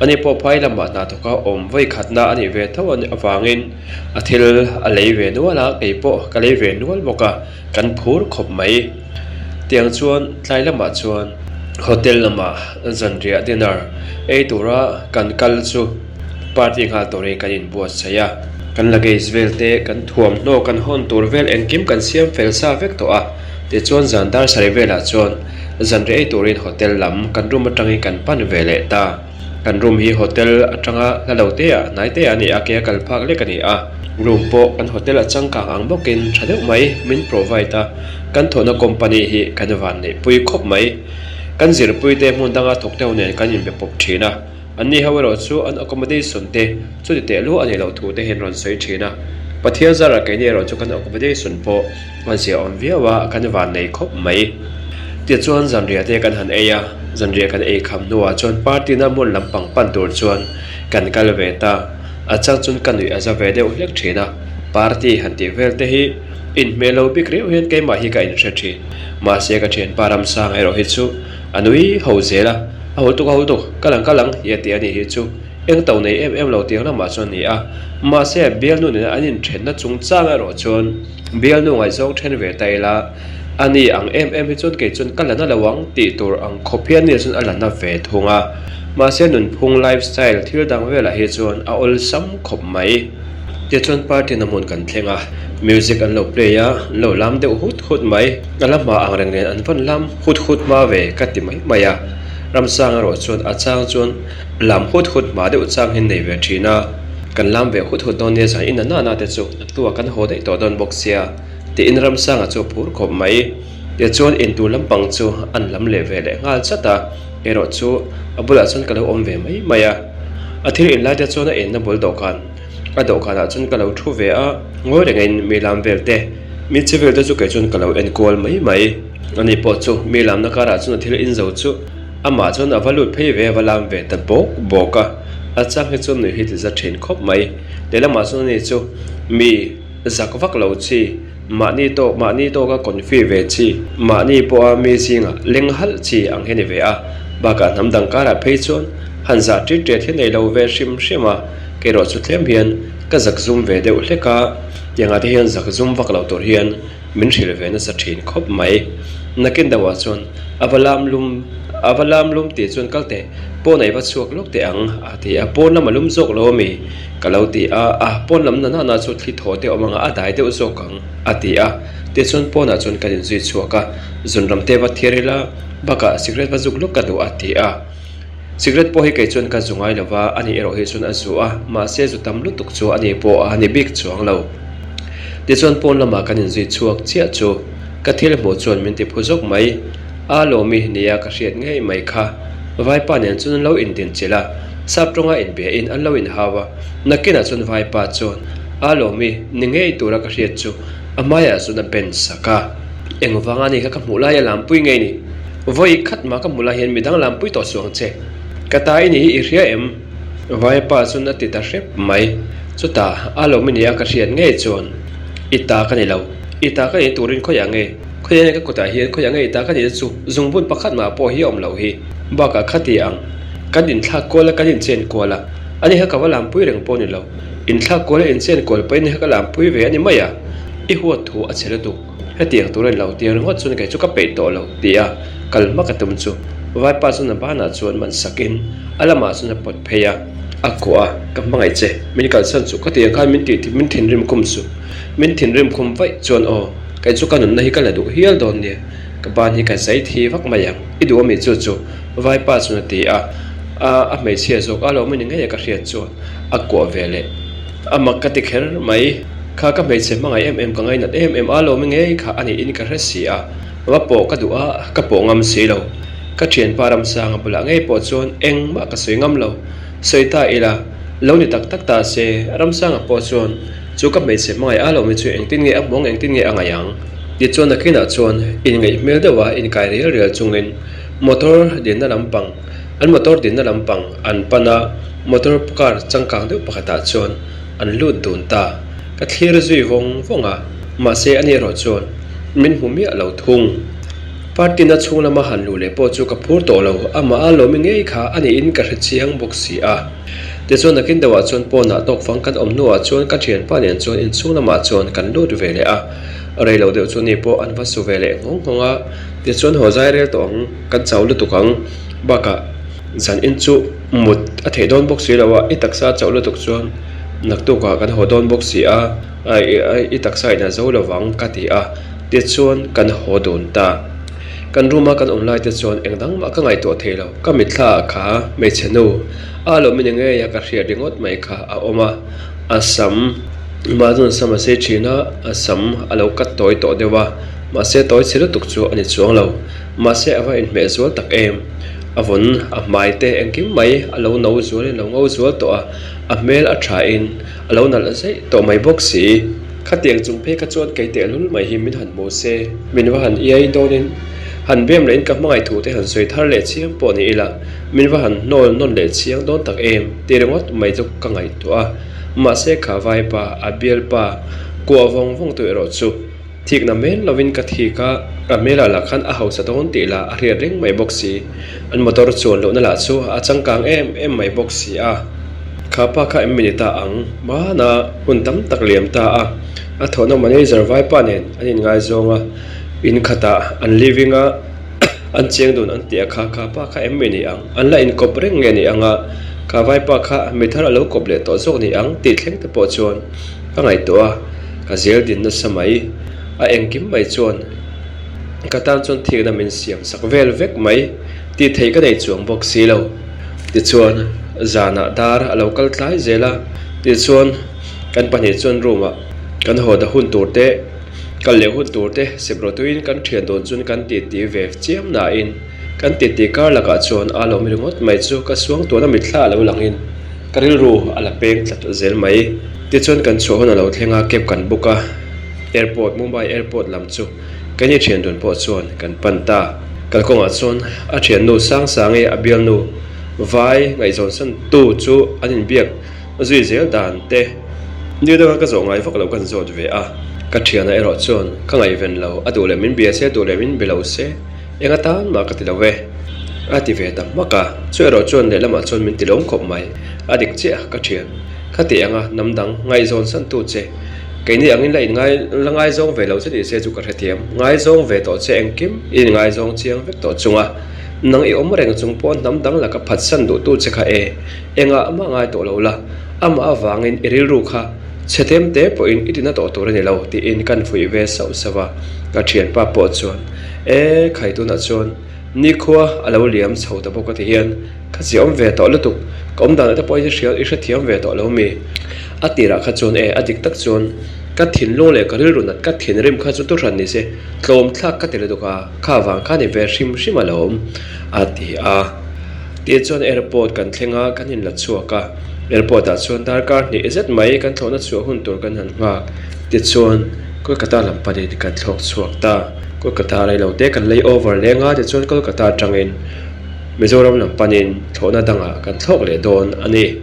ani pawh phai lamah hna thawka awm vawi khatna a nih ve tho avangin a thil a lei ve nual a, kei pawh ka lei ve nual bawk a. Kan phur khawp mai. Tiang chuan tlai lamah chuan hotel lamah zanriah dinner ei tura kan kal chu party nghal turin kan inbuatsaih a. Kan luggage vel te kan thuamhnaw kan hawn tur vel engkim kan siam fel sa vek tawh a. Tichuan zan dar sarih velah chuan zanriah ei turin hotel lam kan room atangin kan pan ve leh ta. Kan room hi hotel atanga hla lo te ah hnai te ah a ni a, ke a kal phak lek a ni a. Room pawh kan hotel a changkang ang bawkin tha deuh mai min provide a, kan thawhna company hi kan vanneih pui khawp mai. Kan zirpui te hmun danga thawk deuh nen kan inbe pawp thin a, anni ho erawh chu an accommodation te chuti teh luah a nih loh thu te hian rawn sawi thin a. Pathian zarah keini erawh chu kan accommodation pawh a ziaawm viau a, kan vannei khawp mai. Tichuan zanriah te kan han ei a, zanriah kan ei kham hnuah chuan party na hmun lampang pan tur chuan kan kal ve ta. A chang chuan ka nuih a za ve deuh hlek thin a, party han tih vel te hi inhmeh lo bik riau hian keimah hi ka inhre thin. Mahse ka thianpa Ramsanga erawh hi chu a nui ho zel a, a hul tuk a hul tuk, ka lang ka lang hi a ti a nih hi chu eng to nei em em lo tiang lamah chuan a ni a. Mahse bialnu nena an inthenna chungchang erawh chuan bialnu ngaihzawng then ve ta ila a ni ang em em hi chuan kei chuan ka la na lo ang tih tur ang khawp hian ni chuan a la na ve thung a. Mahse nunphung life style thil dang velah hi chuan a awlsam khawp mai. Tichuan party na hmun kan thleng a, music an lo play a, an lo lam deuh hut hut mai. A la hma ang reng nen an vawn lam hut hut hma ve ka ti mai mai a. Ramsang erawh chuan a chang chuan lam hut hut hma deuh chang hi nei ve thin a. Kan lam ve hut hut dawn nia zan in a nana te chu naktuah kan haw daih tawh dawn bawk sia tiin Ramsanga chu a phur khawp mai. Tichuan intur lampang chu an lam leh ve leh nghal chat a. Erawh chu a bulah chuan ka lo awm ve mai mai a, a thil in lai te chuan a enna bul dawhkan, a dawhkanah chuan ka lo thu ve a, ngawi rengin mi lam vel te, mi che vel te chu kei chuan ka lo en kual mai mai. Ani pawh chu mi lamna karah chuan a thil in zo chu amah chuan a va lut phei ve a va lam ve ta bawk bawk a, a chang hi chuan nuih hi ti za thin khawp mai. Lehlamah chuan ani chu mi zak vak lo chi. Mahni tawk, mahni tawka confi ve chi, mahni pawha mi zingah leng halh chi ang hi a ni ve a. Bakah hnam dang karah phei chuan han zah ṭit ṭet hi nei lo ve hrim hrim a, kerawh chu tlem hian ka zak zum ve deuh hlek a, tiangah te hian zak zum vak lo tur hian min hrilh ve nasa ṭhin khawp mai. Nakin deuhah chuan a va lam lum, a va lam lum tih chuan kal teh, pawn a i va chhuak lawk teh ang a ti a, pawn lam a lum zawk lo a mi? Ka lo ti a, a pawn lam na nana chu thli thaw te awm anga a dai deuh zawk ang a ti a, tichuan pawnah chuan kan inzui chhuak a, zunram te va thiar ila bakah cigarette va zuk lawk ka duh a ti a, cigarette pawh hi kei chuan ka zu ngai lo va, ani erawh hi chuan a zu a, mahse zu tam lutuk chu ani pawh a ni bik chuang lo. Tichuan pawn lamah kan inzui chhuak chiah chu ka thil hmuh chuan min ti phu zawk mai, a lawmi nia ka hriat ngei mai kha vaipa nen chuan an lo indinchilh a. Sap tawnga inbia in an lo inhau a, nakinah chuan vaipa chuan a lawmi ni ngei tura ka hriat chu a hmaiah chuan a ben sak a. Engvanga ni kha ka hmuh lai a lampui ngei ni? Vawi khat mah ka hmuh lai hian midang lampui tawh suh ang che. Ka ta i ni hi i hria em? Vaipa chuan a ti ta hrep mai. Chutah a lawmi ni a ka hriat ngei chuan i ta ka ni lo. I ta ka ni turin khawiah nge? Khawiah nge ka kutah hian khawiah nge i ta ka ni na chu zungbun pakhat mah pawh hi a awm loh hi. Bakah khati ang. Kan inthlak kual a, kan inchen kual a, ani kha ka va lampui reng pawh a ni lo. Inthlak kual a, inchen kual pahin kha ka lampui ve a ni mai a, i huat thu a che lutuk. Hetiang tur a ni lo tih ringawt chuan kei chu ka peih tawh lo ti a, kal hma ka tum chu vaipa chuan a banah chuan man sakin a lamah chuan a pawt phei a, a kuah a, ka hmangaih che, min kalsan suh ka tih ang khan min tih min thinrim khum suh, min thinrim khum vaih chuan aw, kei chu ka nunna hi ka la duh hial dawn nia, ka ban hi ka zai thi vak mai ang, i duh ami chu chu. Vaipa chuan a ti a, a a hmeichhia zawk a lo awm a ni ngei a ka hriat chuan a kuah ve leh. A mak ka ti kher mai, kha ka hmeichhe hmangaih em em ka ngainat em em a lo awm ngei kha a niin ka hre si a, va pawh ka duh a, ka pawh ngam si lo. Ka thianpa Ramsanga bulah ngei pawh chuan engmah ka sawi ngam lo, sawi ta ila, lo ni tak tak ta se, Ramsanga pawh chuan chu ka hmeichhe hmangaih a lo awm chu engtin nge a hmuang engtin nge a ngaih ang? Tichuan nakinah chuan inngaih hmel deuha inkai rial rial chungin Motor dinna lampang an motor dinna lampang an pan a, motor car changkang deuh pakhatah chuan an lut dun ta. Ka thlir zui vawng vawng a, mahse ani erawh chuan min hmu miah lo thung. Party na chhung lama han luh leh pawh chu ka phur tawh lo, amah a lawmi ngei kha a niin ka hre chiang bawk si a. Tichuan nakin deuhah chuan pawnah tawkfang kan awm hnuah chuan ka thianpa nen chuan inchhung lamah chuan kan lut ve leh a, rei lo deuh chu ni pawh an va su ve leh nghawng nghawng a. Tichuan haw zai rel tawh ang, kan chau lutuk ang. Bakah zan in chu mut a theih dawn bawk si lo a, i taksa chauh lutuk chuan naktukah kan haw dawn bawk si a, i taksa in a zo lo vang ka ti a, tichuan kan haw dun ta. Kan room a kan awm lai te chuan eng dang mah ka ngaihtuah thei lo, ka mitthla ah kha hmeichhe nu a lo min ngei a ka hriat ringawt mai kha a awm a, a sam. Amah chuan sam a sei thin a, a sam a lo cut tawi tawh deuh a, mahse tawi chhe lutuk chu a ni chuang lo. Mahse a va inhmeh zual tak em? A vawn a hmai te engkim mai a lo no zual in a lo ngo zual tawh a, a hmel a tha in a lo nalh zeih tawh mai bawk si. Khatiang chung phei kha chuan kei tehlul mai hi min han hmu se, min va han iai dawnin han bem leh in ka hmangaih thu te han sawi thar leh chiang pawh ni ila, min va han hnawl nawn leh chiang dawn tak em tih ringawt mai chu ka ngaihtuah a. Mahse kha vaipa, a bialpa, kuah vawng vawng tu erawh chu thikna men lovin ka thik a, a hmelah lah khan a hausa dawn tih lah a hriat reng mai bawk si. An motor chuan lohna lah chu a changkang em em mai bawk si a. Kha pa kha em ni ta ang? Hmana hun tam tak liam ta a, a thawhna manager vaipa nen an inngaizawng a, in khatah an living a, an cheng dun an tih a kha, kha pa kha em ni ang? An la inkawp reng nge ni ang a, kha vaipa kha mi thar a lo kawp leh tawh zawk ni ang tih thleng te pawh chuan ka ngaihtuah a, ka zel din nasa mai. A engkim mai chuan ka tan chuan thikna min siam sak vel vek mai tih theih ka nei chuang bawk si lo. Tichuan zanah dar a lo kal tlai zel a, tichuan kan pahnih chuan room ah kan haw dah hun tur te, kal leh hun tur te sep rawh tuiin kan thian dawn chuan kan titi ve chiam nain kan titi kar lakah chuan a lawm ringawt mai chu ka suang tuan a mitthla a lo langin ka rilru a la peng tlat zel mai. Tichuan kan chhuah hun a lo thleng a, cab kan book a, airport Mumbai airport lam chu Keini thian dun pawh chuan kan pan ta. Kalkawngah chuan a thiannu Sangsangi a bialnu vai ngaihzawnsan tu chu an inbiak zui zel dan te ni danga ka zawh ngai vak lo kan zawt ve a. Ka thiana erawh chuan ka ngaihven lo, a duh leh min bia se, duh leh min be lo se, eng atan mah ka ti lo ve a ti ve ta hmak a. Chu erawh chuan lehlamah chuan min ti lawm khawp mai, a dik chiah ka thian. Khati anga hnam dang ngaihzawnsan tu che Keini angin la inngai la ngaizawng ve lo che tih se chu ka hrethiam. Ngaizawng ve tawh che engkim i inngaizawng chiang vek tawh chunga nang i awm reng chung pawh hnam dang laka phatsan duhtu che kha e, engah mah ngai tawh lo la, amah avangin i rilru kha chhe them te pawhin i tina tawh tur a ni lo tiin kan fuih ve sauh sauh a. Ka thianpa pawh chuan e khai tunah chuan nikhua a lo liam chho ta bawk a ti hian Ka ziah awm ve tawh lutuk, ka awm danah te pawh i hria i hrethiam ve tawh lo mi? A tirah kha chuan e, a dik tak chuan ka thinlung leh ka rilru nat ka thinrim kha chu tuhran ni se, tlawm thlak ka ti lutuk a, kha vang kha ni ve hrim hrim alawm a ti a. Tih chuan airport kan thleng a, kan inla chhuak a, airport ah chuan darkar hnih zet mai kan thlawhna chhuah hun tur kan han nghak. Tichuan Kolkata lam panin kan thlawk chhuak ta, Kolkata reilote kan lay over leng a, tichuan Kolkata atangin. Mizoram lam panin thlawhna dangah kan thlawk leh dawn a ni.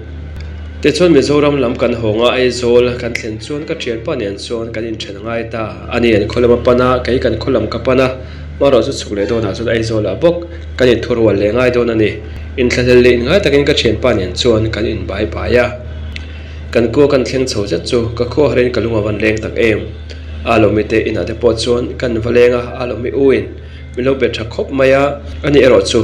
Tichuan Mizoram lam kan hawng a, Aizawl kan thlen chuan ka thianpa nen chuan kan inthen ngai ta a ni. An khaw lam a pan a, kei kan khaw lam ka pan a, hmarawh chu chhuk leh dawnah chuan Aizawlah bawk kan inthurual leh ngai dawn a ni. Inthlahlel leh inngai takin ka thianpa nen chuan kan inbai bai a. Kan khua kan thleng chho zet chu ka khua harin ka lung a van leng tak em. A lawmi te inah te pawh chuan kan va leng a, a lawmi u in Min lo be tha khawp mai a, ani erawh chu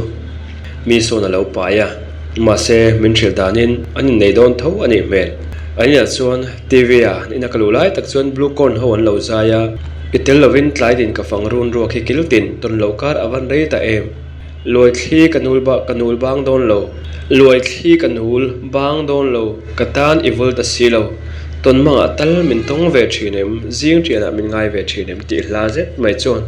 mi sawn a lo pai a, mahse min hrilh danin an innei dawn tho a nih hmel. An inah chuan TV ah ina ka luh lai tak chuan Blue Corn ho an lo zai a, i tel lovin tlai din ka fang run ruak hi kil tin tawn loh kar a van rei ta em. Luai thli ka nul ba ka nul bang dawn lo, luai thli ka nul bang dawn lo, ka tan i vul ta si lo, tawn mangah tal min tawng ve thin em, zing tianah min ngai ve thin em tih hla zet mai chuan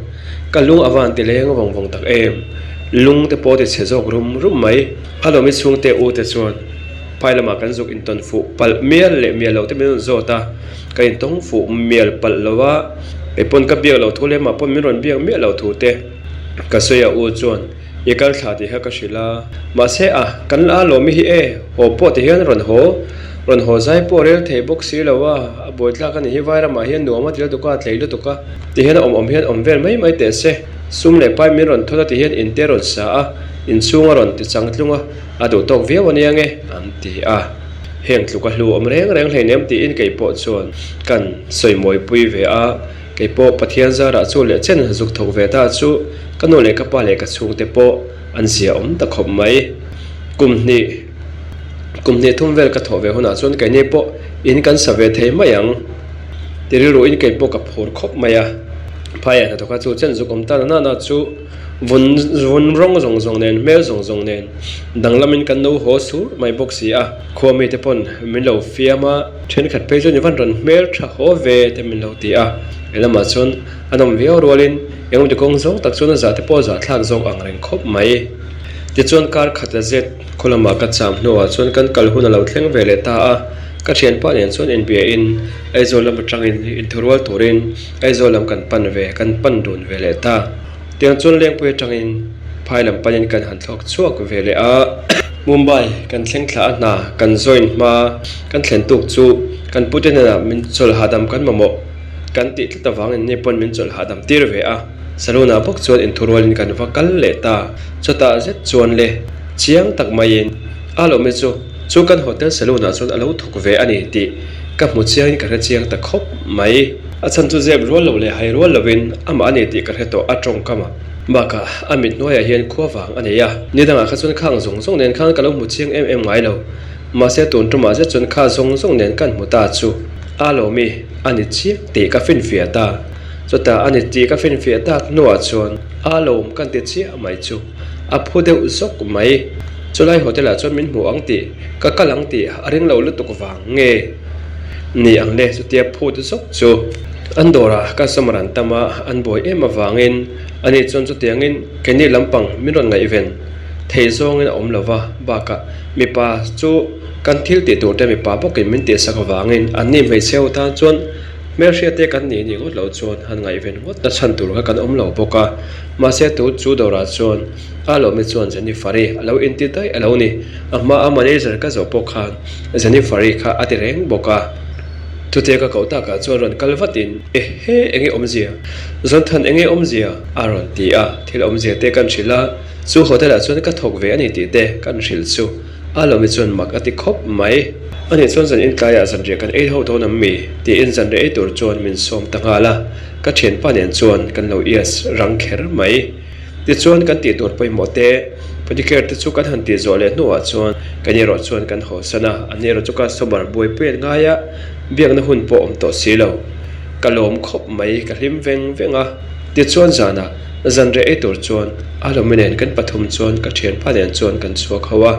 Ka lung a van ti leng vawng vawng tak em? Lung te pawh ti chhe zawk rum rum mai. A lawmi chhungte u te chuan phai lamah kan zuk intawn fuh palh mial leh mial lo te min rawn zawt a, ka intawng fuh mial palh lo a, kei pawn ka biak lo thu leh mah pawn min rawn biak miah lo thu te ka sawi a u chuan i kal thla tih kha ka hrilh a, mahse a kan la lawmi hi e, haw pawh ti hian rawn haw rawn haw zai pawh rel thei bawk si lo a, a buaithlak a nih hi vairamah hian nuam a ti lutuk a, a tlei lutuk a. Ti hian a awm awm hian awm vel mai mai teh se, sum leh pai min rawn thawn a ti hian in te rawn sa a, inchhung a rawn ti chang tlung a, a duh tawk viau a nia nge, an ti a. Heng tluk a hlu awm reng reng hleinem tiin kei pawh chuan kan sawi mawi pui ve a, kei pawh Pathian zarah chu leh chen zuk thawk ve ta chu ka nu leh ka pa leh ka chhungte pawh an zia awm ta khawp mai. Kum hnih kum hnih thum vel ka thawh ve hunah chuan keini pawh in kan sa ve thei mai ang. Ti rilruin kei pawh ka phur khawp mai a, phaiah hnathawka chu chen zuk awm ta na na chu Vun vun rawng zawng zawng nen, hmel zawng zawng nen danglamin kan lo haw sur mai bawk si a. Khua mite pawn min lo fiam a, thenkhat phei chuan i van rawn hmel tha haw ve te min lo ti a. Helamah chuan a nawm viau rualin engemaw kawng zawng tak chuan a zah te pawh a zahthlak zawk ang reng khawp mai. Tichuan kar khat la zet khaw lamah ka cham hnuah chuan kan kal hun a lo thleng ve leh ta a, ka thianpa nen chuan inbiain Aizawl lam atangin inthurual turin Aizawl lam kan pan ve kan pan dun ve leh ta. Tiang chuan Lengpui atangin phai lam panin kan han thlawk chhuak ve leh a. Mumbai kan thleng thla a hna kan join hma kan thlen tuk chu kan pute hnenah min chawlh hahdam kan mamawh kan tih tlat avangin ni pawn min chawlh hahdam tir ve a. Saloon ah bawk chuan inthurualin kan va kal leh ta. Chutah zet chuan le chiang tak maiin a lawmi chu chu kan hotel saloon ah chuan a lo thawk ve a ni tih ka hmu chiangin ka hre chiang ta khawp mai. A chhan chu zep rual lo leh hai rual lovin amah a ni tih ka hre tawh a tawngkam a. Bakah a mit hnuaiah hian khua vang a nei a, ni dangah kha chuan khang zawng zawng nen khan ka lo hmu chiang em em ngai lo. Mahse tun tumah zet chuan kha zawng zawng nen kan hmu ta chu a lawmi a ni chiang tih ka finfiah ta. Chutah a ni tih ka finfiah tak hnuah chuan a lawm kan ti chiah mai chu a phu deuh zawk mai. Chulai hotel ah chuan min hmu ang tih ka kal ang tih a ring lo lutuk vang nge ni ang le chutia phut zawk chu an dawrah customer an tam a, an buai em avangin ani chuan chutiangin keini lampang min rawn ngaihven thei zawngin a awm lo va, bakah mipa chu kan thil tih tur te mipa bawkin min tihsak avangin anni hmeichhe ho tan chuan hmelhriat te kan nih nih ngawt loh chuan han ngaihven ngawt na chhan tur kha kan awm lo bawk a, mahse tu chu dawrah chuan A lawmi chuan Jennifer-i a lo inti daih a lo ni. A hmaa manager ka zawh pawh khan Jennifer-i kha a ti reng bawk a. Chutia ka koh takah chuan rawn kal vatin, Ehe, enge awmzia? Zawnthan enge awmzia? a rawn ti a. Thil awmzia te kan hrilh a, chu hotel ah chuan ka thawk ve a ni tih te kan hrilh chu. A lawmi chuan mak a ti khawp mai. Ani chuan zan intlaiah zanriah kan ei ho dawn ang mi? tiin zanriah ei tur chuan min sawm ta nghal a. Ka thianpa nen chuan kan lo ias rang kher mai. Tichuan kan tih tur pawimawh te, pedicure te chu kan han tih zawh leh hnuah chuan kan erawh chuan kan hawsan a, an erawh chu customer buaipui an ngai a, biakna hun pawh awm tawh si lo. Ka lawm khawp mai, ka hlim veng veng a. Tichuan zanah zanriah ei tur chuan a lawmi nen kan pathum chuan ka thianpa nen chuan kan chhuak ho a.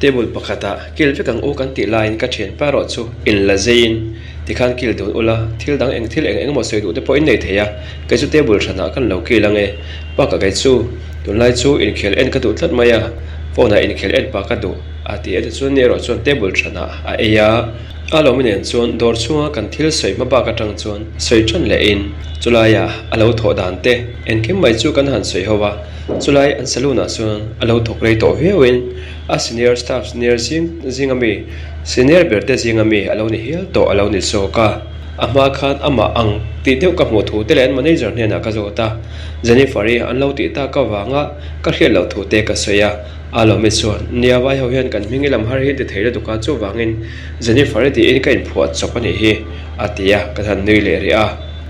Table pakhatah kil vek ang u kan tih laiin ka thianpa erawh chu inla zeiin Tikhan kil dun ula, thil dang eng thil eng engemaw sawi duh te pawh in nei thei a, kei chu table hranah kan lo kil ang e. Bakah kei chu tunlai chu inkhel en ka duh tlat mai a, phone ah inkhel en pah ka duh a ti a tichuan ni erawh chuan table hranah a ei a. A lawmi nen chuan dawr chhunga kan thil sawi hma bak atang chuan sawi tan lehin chulaiah a lo thawh dan te engkim mai chu kan han sawi ho a, chulai an saloon ah chuan a lo thawk rei tawh viauin a senior staff senior zing zing ami Senior ber te zinga mi a lo ni hial tawh a lo ni zawk a, a hma khan amah ang tih deuh ka hmuh thu te leh an manager hnenah ka zawt a, Jennifer-i an lo tih tak avanga ka hriat loh thu te ka sawi a, a lawmi chuan, Nia vai ho hian kan hming i lam har hi ti thei lutuk a, chuvangin Jennifer-i tiin ka inphuah chawp a nih hi, a ti a, kan han nui leh rih a.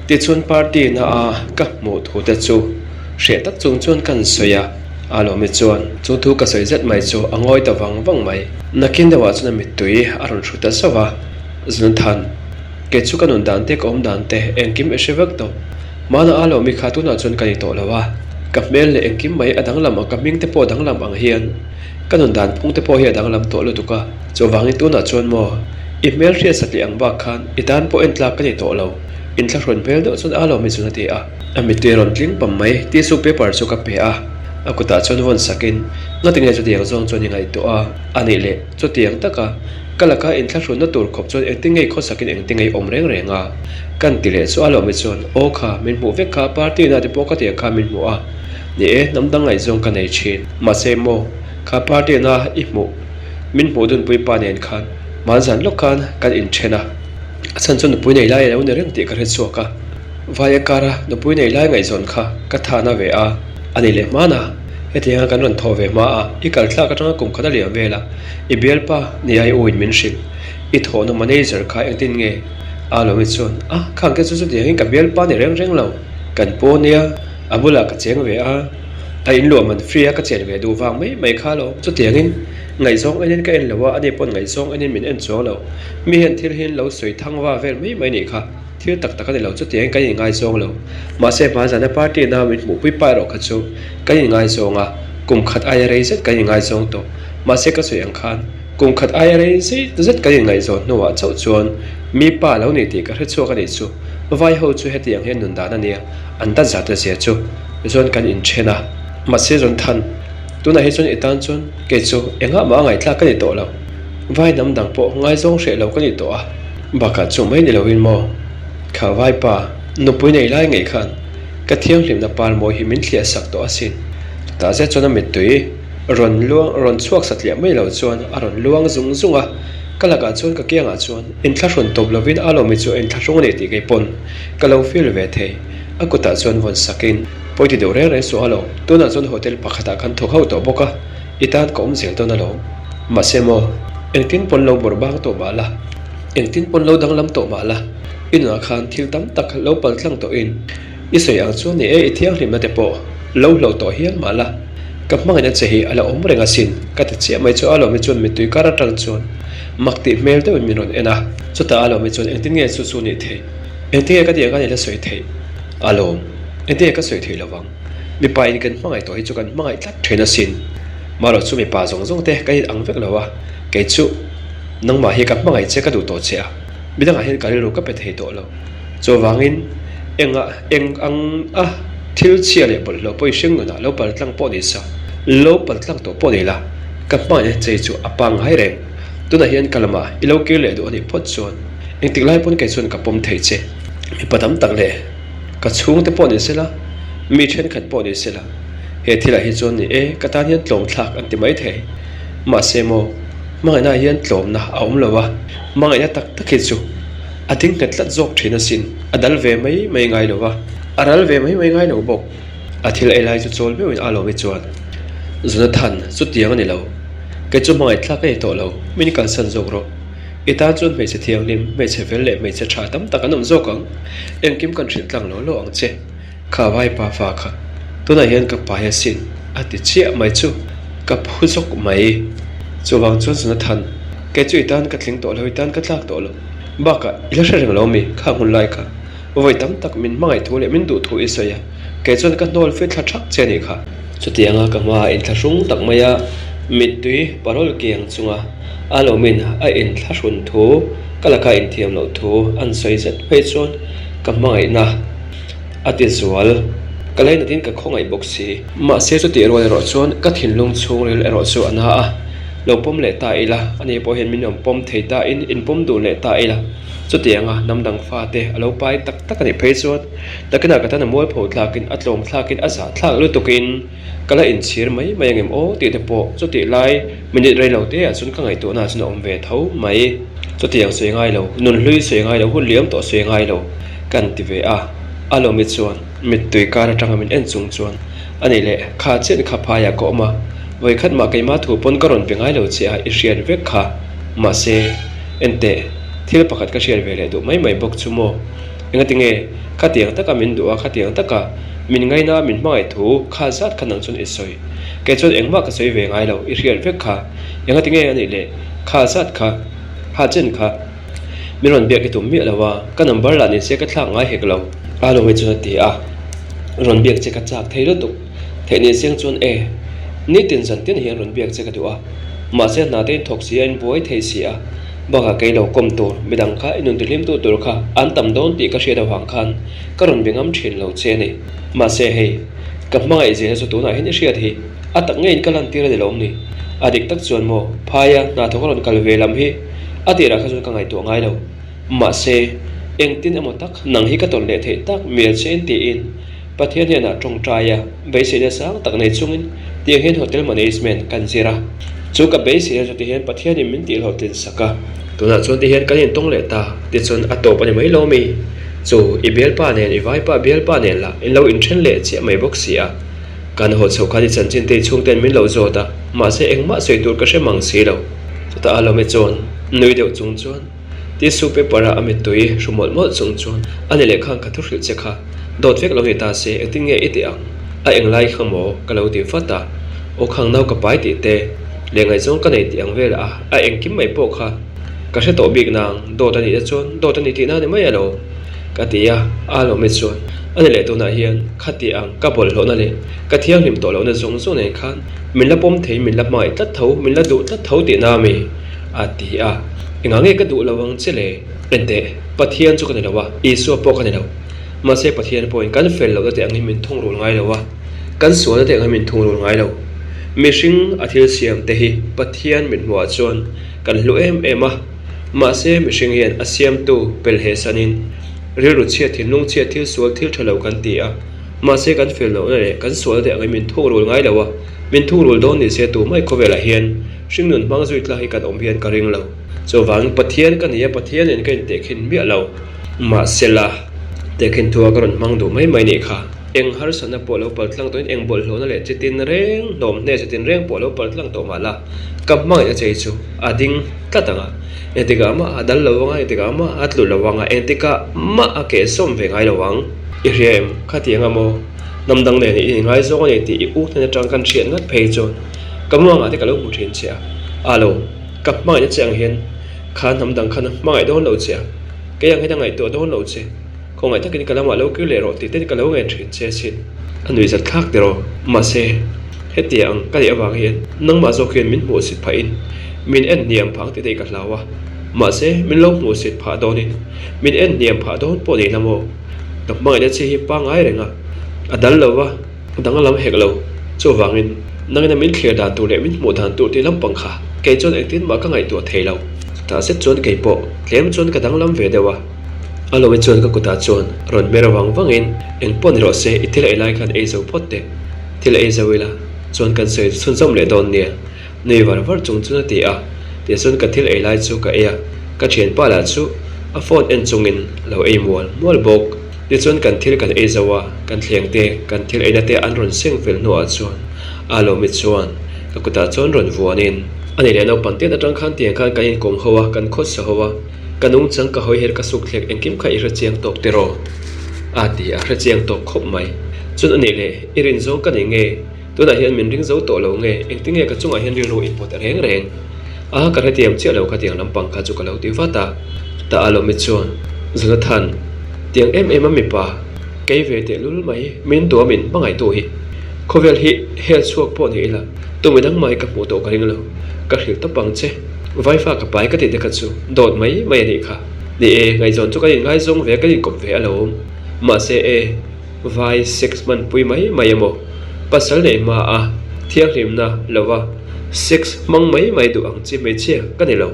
Tichuan party na a ka hmuh thu te chu hreh tak chung chuan kan sawi a. A lawmi chuan chu thu ka sawi zet mai chu a ngawi ta vang vang mai. Nakin deuhah chuan a mittui a rawn hru ta zauh a, Zunuthan, kei chu ka nun dan te ka awm dan te engkim i hre vek tawh. Hmana a lawmi kha tunah chuan ka ni tawh lo a, ka hmel leh engkim mai a danglam ang ka hming te pawh a danglam ang hian ka nun dan phung te pawh hi a danglam tawh lutuk a, chuvangin tunah chuan maw i hmel hriat satliah ang bak khan i tan pawh entlak ka ni tawh lo. Inthlahrun hmel deuh chuan a lawmi chuan a ti a. A mittui a rawn tling pam mai, tissue paper chu ka pe a, a kutah chuan vawn sakin, Ngatinge chutiang zawng chuan i ngaihtuah a, a nih leh chutiang taka ka laka inthlahrunna tur khawp chuan engtin nge i khawsakin engtin nge i awm reng reng a? Kan ti leh chu a lawmi chuan, Aw kha, min hmuh vek kha, party na te pawh ka tiang kha min hmuh a, ni e, hnam dang ngaihzawng ka nei thin, mahse maw, kha party na i hmuh, min hmuh dunpui pa nen khan hmanzan lawk khan kan inthen a, a chhan chu nupui nei lai a lo ni reng tih ka hre chhuak a. Vaia kara nupui nei lai ngaihzawn kha ka thana ve a, a ni leh hman a, hetianga kan rawn thawh ve hma a, i kal thlak atanga kum khat a liam vel a, i bialpa ni ai u in min hrilh, i thawhna manager kha engtin nge? A lo i chuan, a, khang te chu chutiangin ka bialpa ni reng reng lo, kan pu ania, a bulah ka cheng ve a, a inluah man free a ka chen ve duh vang mai mai kha lo, chutiangin ngaihzawng enin ka en lo a, ani pawn ngaihzawng enin min en chuang lo, mi hian thil hi an lo sawi thang va vel mai mai nih kha. Thil tak tak a ni lo, chutiangin kan inngaizawng lo. Mahse, hmanzana party na min hmuhpui pa erawh kha chu kan inngaizawng a, kum khat aia rei zet kan inngaizawng tawh. Mahse, ka sawi ang khan kum khat aia rei zet kan inngaihzawn hnuah chauh chuan mi pa lo ni tih ka hre chhuak a nih chu. Vai ho chu hetiang hian nun dan a nia, an dat zat a zia chu chuan kan inthen a. Mahse, zawn than tunah hi chuan i tan chuan kei chu engah mah a ngaihthlak ka ni tawh lo. Vai hnam dang pawh ngaizawng hreh lo ka ni tawh a. Bakah chu mai ni loin maw? Kha vaipa, nupui nei lai ngei khan ka thianghlimna par mawi hi min thliah sak tawh asin. Chutah zet chuan a mittui rawn luang rawn chhuak satliah mai lo chuan a rawn luang zung zung a. Ka lakah chuan ka kiangah chuan inthlahrun tawp lovin a lawmi chu a inthlahrung a ni tih kei pawn ka lo feel ve thei. A kutah chuan vawn sakin, Pawi ti deuh reng reng suh alawm, tunah chuan hotel pakhatah kan thawk ho tawh bawk a, i tan ka awm zel dawn alawm. Mahse maw, engtin pawn lo bawrh bang tawh mah la, engtin pawn lo danglam tawh mah la, i nunah khan thil tam tak lo pal tlang tawhin i sawi ang chuan ni e, i thianghlimna te pawh lo hloh tawh hial mah la, ka hmangaihna che hi a la awm reng asin, ka ti chiah mai chu a lawmi chuan mittui kar atang chuan mak tih hmel deuhin min rawn en a. Chutah a lawmi chuan engtin nge chu chu nih theih, engtin nge ka tih ang khan i la sawi theih a lawm, engtin nge ka sawi theih lovang, mipa in kan hmangaih tawh hi chu kan hmangaih tlat thin asin. Marawh chu mipa zawng zawng te ka in ang vek lo a, kei chu nangmah hi ka hmangaih che ka duh tawh che a, midangah hian ka rilru ka pe thei tawh lo. Chuvangin engah eng ang a thil chhia leh bawlhhlawh pawh i hring nunah lo pal tlang pawh ni sa, lo pal tlang tawh pawh ni la, ka hmangaihna che chu a pangngai reng. Tunah hian ka lamah i lo kir leh duh a nih phawt chuan engtik lai pawn kei chuan ka pawm thei che. Mipa tam tak leh ka chhungte pawh ni sela, mi thenkhat pawh ni sela, He thilah hi chuan ni e, ka tan hian tlawm thlak an ti mai thei. Mahse maw, hmangaihna ah hian tlawmna a awm lo a, hmangaihna tak tak hi chu a ding nghet tlat zawk thin asin, a dal ve mai mai ngai lo a, a ral ve mai mai ngai lo bawk. A thil ei lai chu chawl meuhin a lawm hi chuan Jonathan chutiang a ni lo, kei chu hmangaih thlak ka ni tawh lo, min kalsan zawk rawh. I tan chuan hmeichhe thianghlim, hmeichhe fel leh hmeichhe tha tam tak an awm zawk ang, engkim kan hrilh tlang lo lo ang che. Kha vaipa fa kha tunah hian ka pai asin a ti chiah mai chu ka phu zawk mai. Chuvang chuan Jonathan, kei chu i tan ka tling tawh lo, i tan ka tlak tawh lo. Bakah i la hre reng lo mi kha hmun lai kha vawi tam tak min hmangaih thu leh min duh thu i sawi a, kei chuan ka hnawl fit thla thak che a nih kha. Chutianga ka hmaah inthlahrung tak maia mittui parawl kiang chunga a lomin a inthlahrun thu ka laka inthiam loh thu an sawi zet phei chuan ka hmangaihna A ti zual. Ka lainatin ka khawngaih bawk si. Mahse chutih rual erawh chuan ka thinlung chhungril erawh chu a na a. Lo pawm leh ta ila, ani pawh hian min rawn pawm thei ta in inpawm duh leh ta ila. Chutianga hnam dang fate a lo pai tak tak a nih phei chuan nakinah ka tan a mualpho thlakin a tlawm thlakin a zah thlak lutukin ka la inchhir mai mai angem aw tih te pawh chutih lai minute rei lo te ah chuan ka ngaihtuahna ah chuan a awm ve tho mai. Chutiang sawi ngai lo, nunhlui sawi ngai lo, hun liam tawh sawi ngai lo. Kan ti ve a, a lawmi chuan mittui kar atanga min en chung chuan a nih leh kha chian kha phaiah ka awm a, vawikhat mah keimah thu pawn ka rawn pe ngai lo che a i hriat vek kha, mahse enteh thil pakhat ka hriat ve leh duh mai mai bawk chu maw? Engati nge khatiang taka min duh a, khatiang taka min ngaina min hmangaih thu kha zat kha nang chuan i sawi, kei chuan engmah ka sawi ve ngai lo i hriat vek kha, engati nge a nih leh kha zat kha, kha chen kha. Min rawn biak i tum miah lo a, ka number lah ni se ka thlak ngai hek lo. A lawmi chuan a ti a, rawn biak che ka chak thei lutuk. Theih ni seng chuan e, nitin zan tin hian rawn biak che ka duh a, mahse hna te in thawk si a, in buai thei si a, bakah kei lo kawm tur, midang kha i nun tihlim tu tur kha an tam dawn tih ka hriat avang khan ka rawn be ngam thin lo che a ni. Mahse hei, ka hmangaih zia chu tunah hian i hriat hi. A tak ngeiin ka lantir a ni lo awm ni. A dik tak chuan maw, phaia hna thawk a rawn kal ve lam hi a tirah kha chuan ka ngaihtuah ngai lo. Mahse, engtin emaw tak nang hi ka tawn leh theih tak mial che in tiin Pathian hnenah tawngtai a, beiseina sang tak nei chungin tiang hian hotel management kan zir a. Chu ka beiseina chu tihian Pathianin min tihhlawhtlin sak a. Tunah chuan tihian kan intawng leh ta tichuan a tawp a ni mai lo mi? Chu i bialpa nen i vaipa bialpa nen lah in lo inthen leh chiah mai bawk si a. Kan haw chhoh khan i chanchin te i chhungten min lo zawt a, mahse engmah sawi tur ka hre mang si lo. Chutah a lawme chuan nui deuh chung chuan tissue paper a a mittui hru mawlh mawlh chung chuan a ni leh khan ka thu hrilh che kha, dawt vek lo ni ta se engtin nge i tih ang? A englai kha maw? Ka lo ti vat a, aw khang nau ka pai tih te leh ngaihzawng ka nei tih ang vel a, a engkim mai pawh kha ka hre tawh bik nang, dawt a nih te chuan dawt a ni tihna a ni mai alo. Ka ti a, a lawm e chuan a ni leh tunah hian khati ang ka bawlhhlawhna leh ka thianghlim tawh lohna zawng zawng nen khan min la pawm thei, min la hmangaih tlat tho, min la duh tlat tho tihna a mi? A ti a, engah nge ka duh lo ang che le? Enteh, Pathian chu ka ni lo a, Isua pawh ka ni lo. Mahse Pathian pawhin kan fel lohna te angin min thungrul ngai lo a, kan sualna te angin min thungrul ngai lo. Mihring a thil siam te hi Pathian mit hmuhah chuan kan hlu em em a, mahse mihring hian a siamtu pelhe sanin rilru chhiat thinlung chhiat thil sual thil tha lo kan ti a, mahse kan fel lohna leh kan sualna te angin min thungrul ngai lo a, min thungrul dawn ni se tumah khawvelah hian hringnun hmang zui tla hi kan awm hian ka ring lo. Chuvangin Pathian ka ni a, Pathianin ka intehkhin miah lo. Mahsela, tehkhin thua ka rawn hmang duh mai mai nih kha. Eng harsatna pawh lo pal tlang tawhin eng bawlhhlawhna leh chitin reng, hnawm hne chitin reng pawh lo pal tlang tawh mah la, ka hmangaihna che hi chu a ding tlat ang a. Engtikah mah a dal lo ang a, engtikah mah a tlu lo ang a, engtikah mah a kehsawm ve ngai lo ang. I hria em? Khatiang a maw? Hnam dang nen i inngaizawng a ni tih i u hnen atang kan hriat ngat phei chuan ka muangah te ka lo hmu thin che a. A lo, ka hmangaihna che ang hian kha hnam dang khan a hmangaih dawn lo che a. Kei ang hian a ngaihtuah dawn lo che. Khawngaih takin ka lamah lo kir leh rawh tih ten ka lo ngen thin che asin. A nui zat thlak tiraw? Mahse, hetia ang ka neih avang hian nangmah zawk hian min hmuhsit phahin min en hniam phah ang tih te hi ka hlau a. Mahse, min lo hmuhsit phah dawnin min en hniam phah dawn pawh ni la maw? Ka hmangaihna che hi pangngai reng a, a dal lo va. Dang a lam hek lo. Chuvangin, nangina min thlir dan tur leh min hmuh dan tur tih lampang kha kei chuan engtin mah ka ngaihtuah thei lo. Chutah zet chuan kei pawh tlem chuan ka danglam ve deuh a. A loe chuan ka kutah chuan rawn hmer vang vangin, Eng pawh ni rawh se, i thil ei lai khan ei zo phawt teh. Thil ei zo ila chuan kan sawi chhunzawm leh dawn nia. Nui var var chung chuan a ti a, tichuan ka thil ei lai chu ka ei a, ka thianpa lah chu a phone en chungin lo ei mual mual bawk. Tichuan kan thil kan ei zo a, kan thleng te, kan thil eina te an rawn seng fel hnuah chuan a lawmi chuan ka kutah chuan rawn vuanin, A ni leh naupang tiat atang khan tiang khan kan inkawm ho a, kan khawsa ho a, ka nungchang ka hawi her ka suk thlek engkim kha i hrechiang tawk tiraw? A ti a, hrechiang tawk khawp mai. Chuan a ni leh i rinzawng ka ni nge? Tunah hian min ring zo tawh lo nge, engtinge ka chungah hian rilru i pawt reng reng a, ka hrethiam chiah lo khatiang lampang kha chu ka lo ti vat a. Chutah a lawmi chuan, Jonathan, tiang em em a mipa, kei ve teh lul mai, min duh a min hmangaihtu hi, khawvel hi hel chhuak pawh ni ila, tu midang mai ka hmuh tawh ka ring lo, ka hrilh tawp ang che, vaifa ka pai ka tih te kha chu dawt mai mai a nih kha. Ni e, ngaihzawn chu kan inngaizawng ve a, kan inkawp ve alawm, mahse e, Vai sex hmanpui mai mai emaw, pasal nei hma a thianghlimna lova sex hmang mai mai duh ang chi hmeichhia ka ni lo.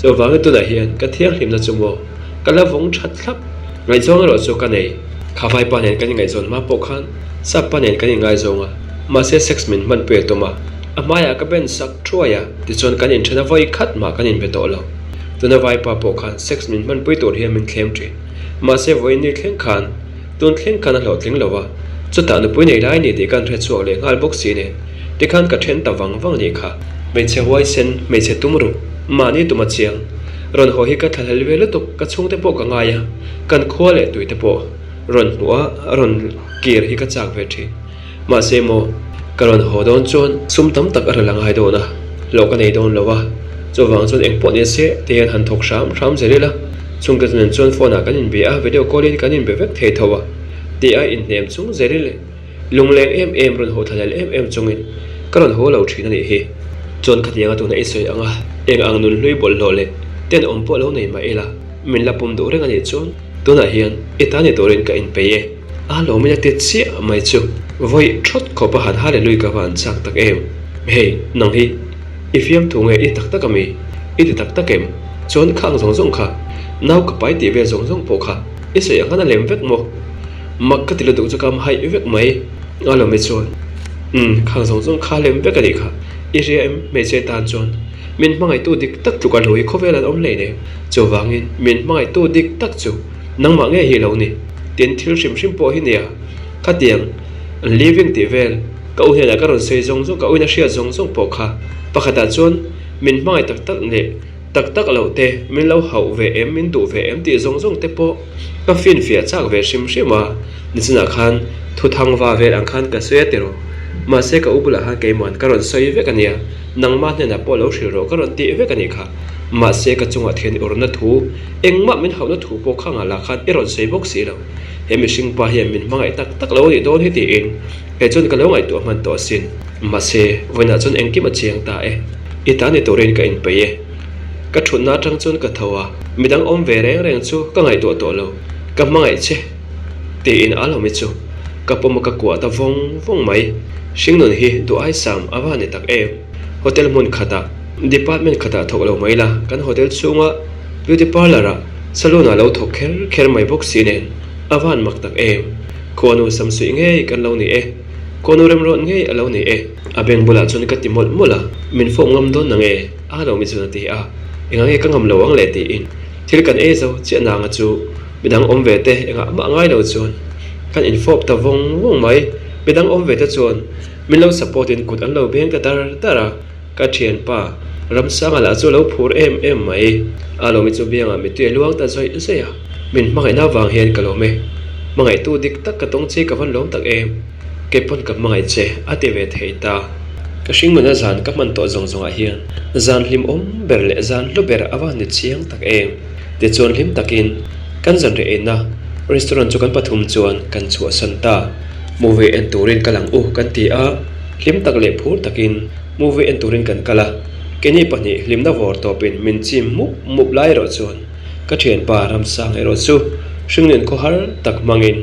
Chuvangin tunah hian ka thianghlimna chu maw ka la vawng that thlap. Ngaihzawng erawh chu ka nei. Kha vaipa nen kan inngaihzawn hma pawh khan sap pa nen kan inngaizawng a, mahse sex min hmanpui a tum a, a hmaiah ka ben sak thuai a, tichuan kan inthen a vawi khat mah kan inbe tawh lo. Tuna vaipa pawh khan sex min hmanpui tur hian min thlem thin. Mahse vawiin ni thleng khan Tun thleng khan a hlawhtling lo a, chutah nupui nei lai ni tih kan hre chhuak leh nghal bawk si nen, tikhan ka then ta vang vang nih kha. Hmeichhe huaisen, hmeichhe tum ruk, mahni tum a chiang. Rawn haw hi ka thlahlel ve lutuk, ka chhungte pawh ka ngai a, kan khua leh tuite pawh rawn hmuh a, rawn kir hi ka chak ve thin. Mahse maw, ka rawn haw dawn chuan sum tam tak a rel a ngai dawn a, hlawh ka nei dawn lo a, chuvang chuan engpawh ni se te hian han thawk hram hram zel ila, chhungte nen chuan phone ah kan inbe a, video call in kan inbe vek thei tho a, tih a inhnem chung zel ila lungleng em em rawn haw thlahlel em em chungin ka rawn haw lo thin a nih hi. Chuan khatianga tuna i sawi ang a, eng ang nunhlui bawlhhlawh leh tenawm pawh lo nei mah ila, min la pawm duh reng a nih chuan tunah hian i ta ni turin ka inpeih e. A lawmin a ti chiah mai chu vawi thawt khawp a han Hallelujah ka va an chak tak em. Hei, nang hi i fiamthu nge i tak tak a mi? I ti tak tak em? Chuan khang zawng zawng kha, nau ka pai tih vel zawng zawng pawh kha i sawi ang khan a lem vek maw? Mak ka ti lutuk chu ka am haih vek mai. A lawmi chuan, Umm, khang zawng zawng kha lem vek a nih kha. I hria em? Hmeichhe tan chuan min hmangaihtu dik tak tluk a hlui khawvel an awm hleinem. Chuvangin min hmangaihtu dik tak chu nangmah ngei hi lo ni. Tin, thil hrim hrim pawh hi nia, khatiang living tih vel ka u hnenah ka rawn sawi zawng zawng, ka uina hriat zawng zawng pawh kha pakhatah chuan min hmangaih tak tak leh tak tak loh te, min lo hauh ve em, min duh ve em tih zawng zawng te pawh ka finfiah chak ve hrim hrim a, nichinah khan thuthang va vel ang khan ka sawi a tiraw, mahse ka u bulah khan keima'n ka rawn sawi vek a nia, nangmah hnenah pawh lo hrilh rawh ka rawn tih vek a nih kha. Mahse ka chungah thian urna thu, engmah min hauhna thu pawh kha ngah lah khan i rawn sawi bawk si lo. He mihring pa hian min hmangaih tak tak lo a nih dawn hi tiin kei chuan ka lo ngaihtuah hman tawh asin. Mahse, vawiinah chuan engkim a chiang ta e. I ta ni turin ka inpeih e. Ka thutna atang chuan ka tho a, midang awm ve reng reng chu ka ngaihtuah tawh lo. Ka hmangaih che tiin a lo mi chu ka pawm a ka kuah ta vawng vawng mai. Hringnun hi duh aisam a va ni tak em. Hotel hmun khatah department khatah thawk lo mai la, kan hotel chhunga beauty parlour ah saloon ah lo thawk kher kher mai bawk si nen a van mak tak em. Khuanu samsuih ngei kan lo ni e, khuanu remruat ngei a lo ni e. A beng bulah chuan ka ti mawlh mawlh a, min fawp ngam dawn na nge? A lo mi chuan a ti a, engah nge ka ngam lo ang le tiin thil kan ei zo chiah nanga chu midang awm ve te engah mah ngai lo chuan kan infawp ta vawng vawng mai, midang awm ve te chuan min lo support in kut an lo beng ta dar dar a, ka thianpa Ramsanga lah chu a lo phur em em mai, a lo mi chu biangah mittui a luang ta zawih zawih a, min hmangaihna avang hian ka lawm e, hmangaihtu dik tak ka tawng che ka van lawm tak em. Kei pawn ka hmangaih che a ti ve thei ta. Ka hringnuna zan ka hman tawh zawng zawngah hian zan hlimawm ber leh zan hlu ber a va ni chiang tak em. Tichuan hlim takin kan zan reh eina restaurant chu kan pathum chuan kan chhuahsan ta. Movie en turin kal ang u kan ti a, hlim tak leh phur takin movie en turin kan kal a. Keini pahnih hlimna vawr tawpin min chim mup mup lai erawh chuan ka thianpa Ramsang erawh chu hringnun khawhar tak hmangin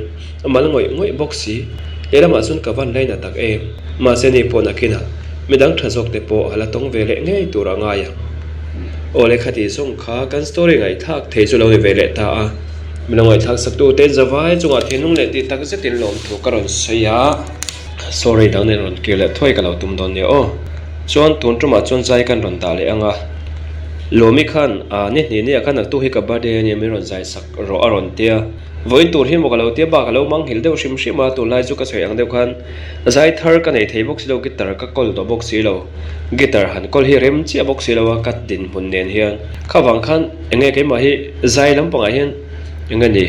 A mal ngawih ngawih bawk si. Lehlamah chuan ka van laina tak em. Mahse ni pawh nakinah midang tha zawk te pawh a la tawng ve leh ngei tur a ngai ang. Aw lehkha tih zawng kha kan story ngaihthlak thei chu lo ni ve leh ta a. Mi lo ngaihthlak sak tu te zavai chungah thinlung leh tih tak zetin lawmthu ka rawn sawi a. Story dang nen rawn kir leh thuai ka lo tum dawn nia aw. Chuan tun tumah chuan zai kan rawn dah leh ang a. Lawmi khan a ni hnih nia khan naktuk hi ka birthday a nia min rawn zai sak rawh a rawn tia. Vawiin tur hi maw ka lo tia bak a lo mang nghilh deuh hrim hrim a, tunlai chu ka sawi ang deuh khan zai thar ka nei thei bawk si lo, guitar ka kawl tawh bawk si lo, guitar han kawl hi rem chiah bawk si lo a ka dinhmun nen hian kha vang khan eng nge keimah hi zai lampangah hian eng nge ni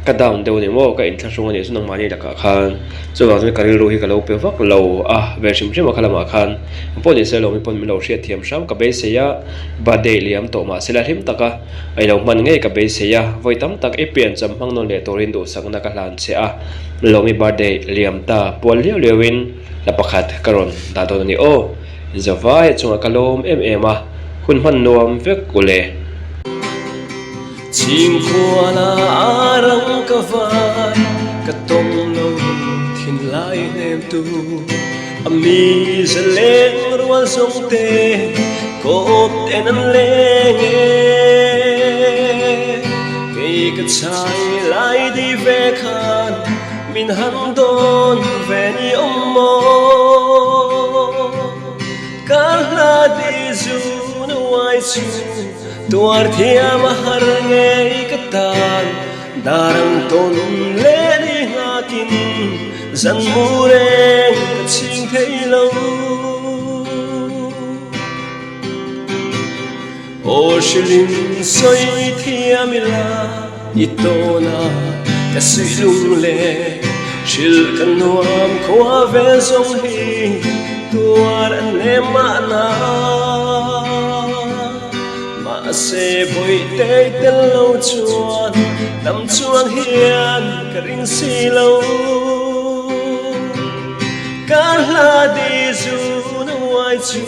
ka down deuh a ni maw ka inthlahrung a nih chu nangmahni lakah khan chuvang chuan ka rilru hi ka lo pe vak lo a ve hrim hrim a kha lamah khan engpawh ni se lo mi pawn min lo hriatthiam hram ka beisei a birthday liam tawh mahse la hlim tak a. A ilo hman ngei ka beisei a, vawi tam tak i pian cham hmang nawn leh turin duhsakna ka hlan che a, Lawmi birthday liam ta pual liau liau in hla pakhat ka rawn dah dawn a ni aw, Zavai chungah ka lawm em em a, hun hman nuam vek u le. Chhingkhuala a rang ka vai ka tawng lo thinlai hnem tu. A mi zaleng rual zawng te kawp ten an leng e. Kei ka chhai lai di ve khan min han dawn ve ni awm maw. Ka hla di zu nuai chu tuar thiam a har ngei ka tan darang tawn leh ni nghakin Zan mu reng ka chhing thei lo. Aw hrilhin sawi thiam ila i tawn a ka suih lung le hrilh ka nuam khua vel zawng hi tuar an nem mahna. Mahse bawihte tel lo chuan dam chuang hian ka ring si lo. Ka hla di zun uai chu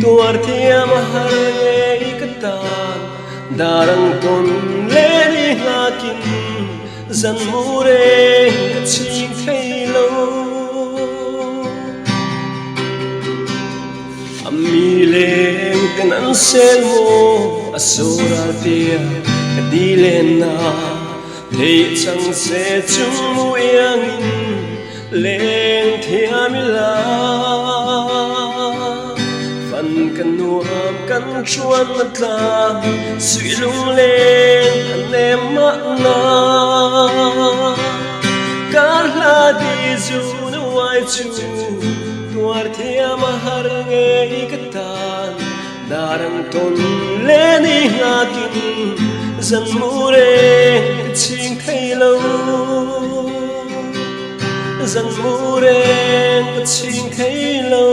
tuar thiam a har ngei ka tan. Dar ang tawn leh ni nghakin zan mu reng ka chhing thei lo. A mi leng ten an sel maw a soral tia ka di len na theih chang se chung mu iangin leng thiam ila fan ka nuam kan chuan na tlang suih lung leng a nem mahna kar hla di zun uai chu Tuar thiam a har ngei ka tan dar ang tawn leh ni nghakin zan mu reng ka chhing thei lo zan mu reng ka chhing thei lo.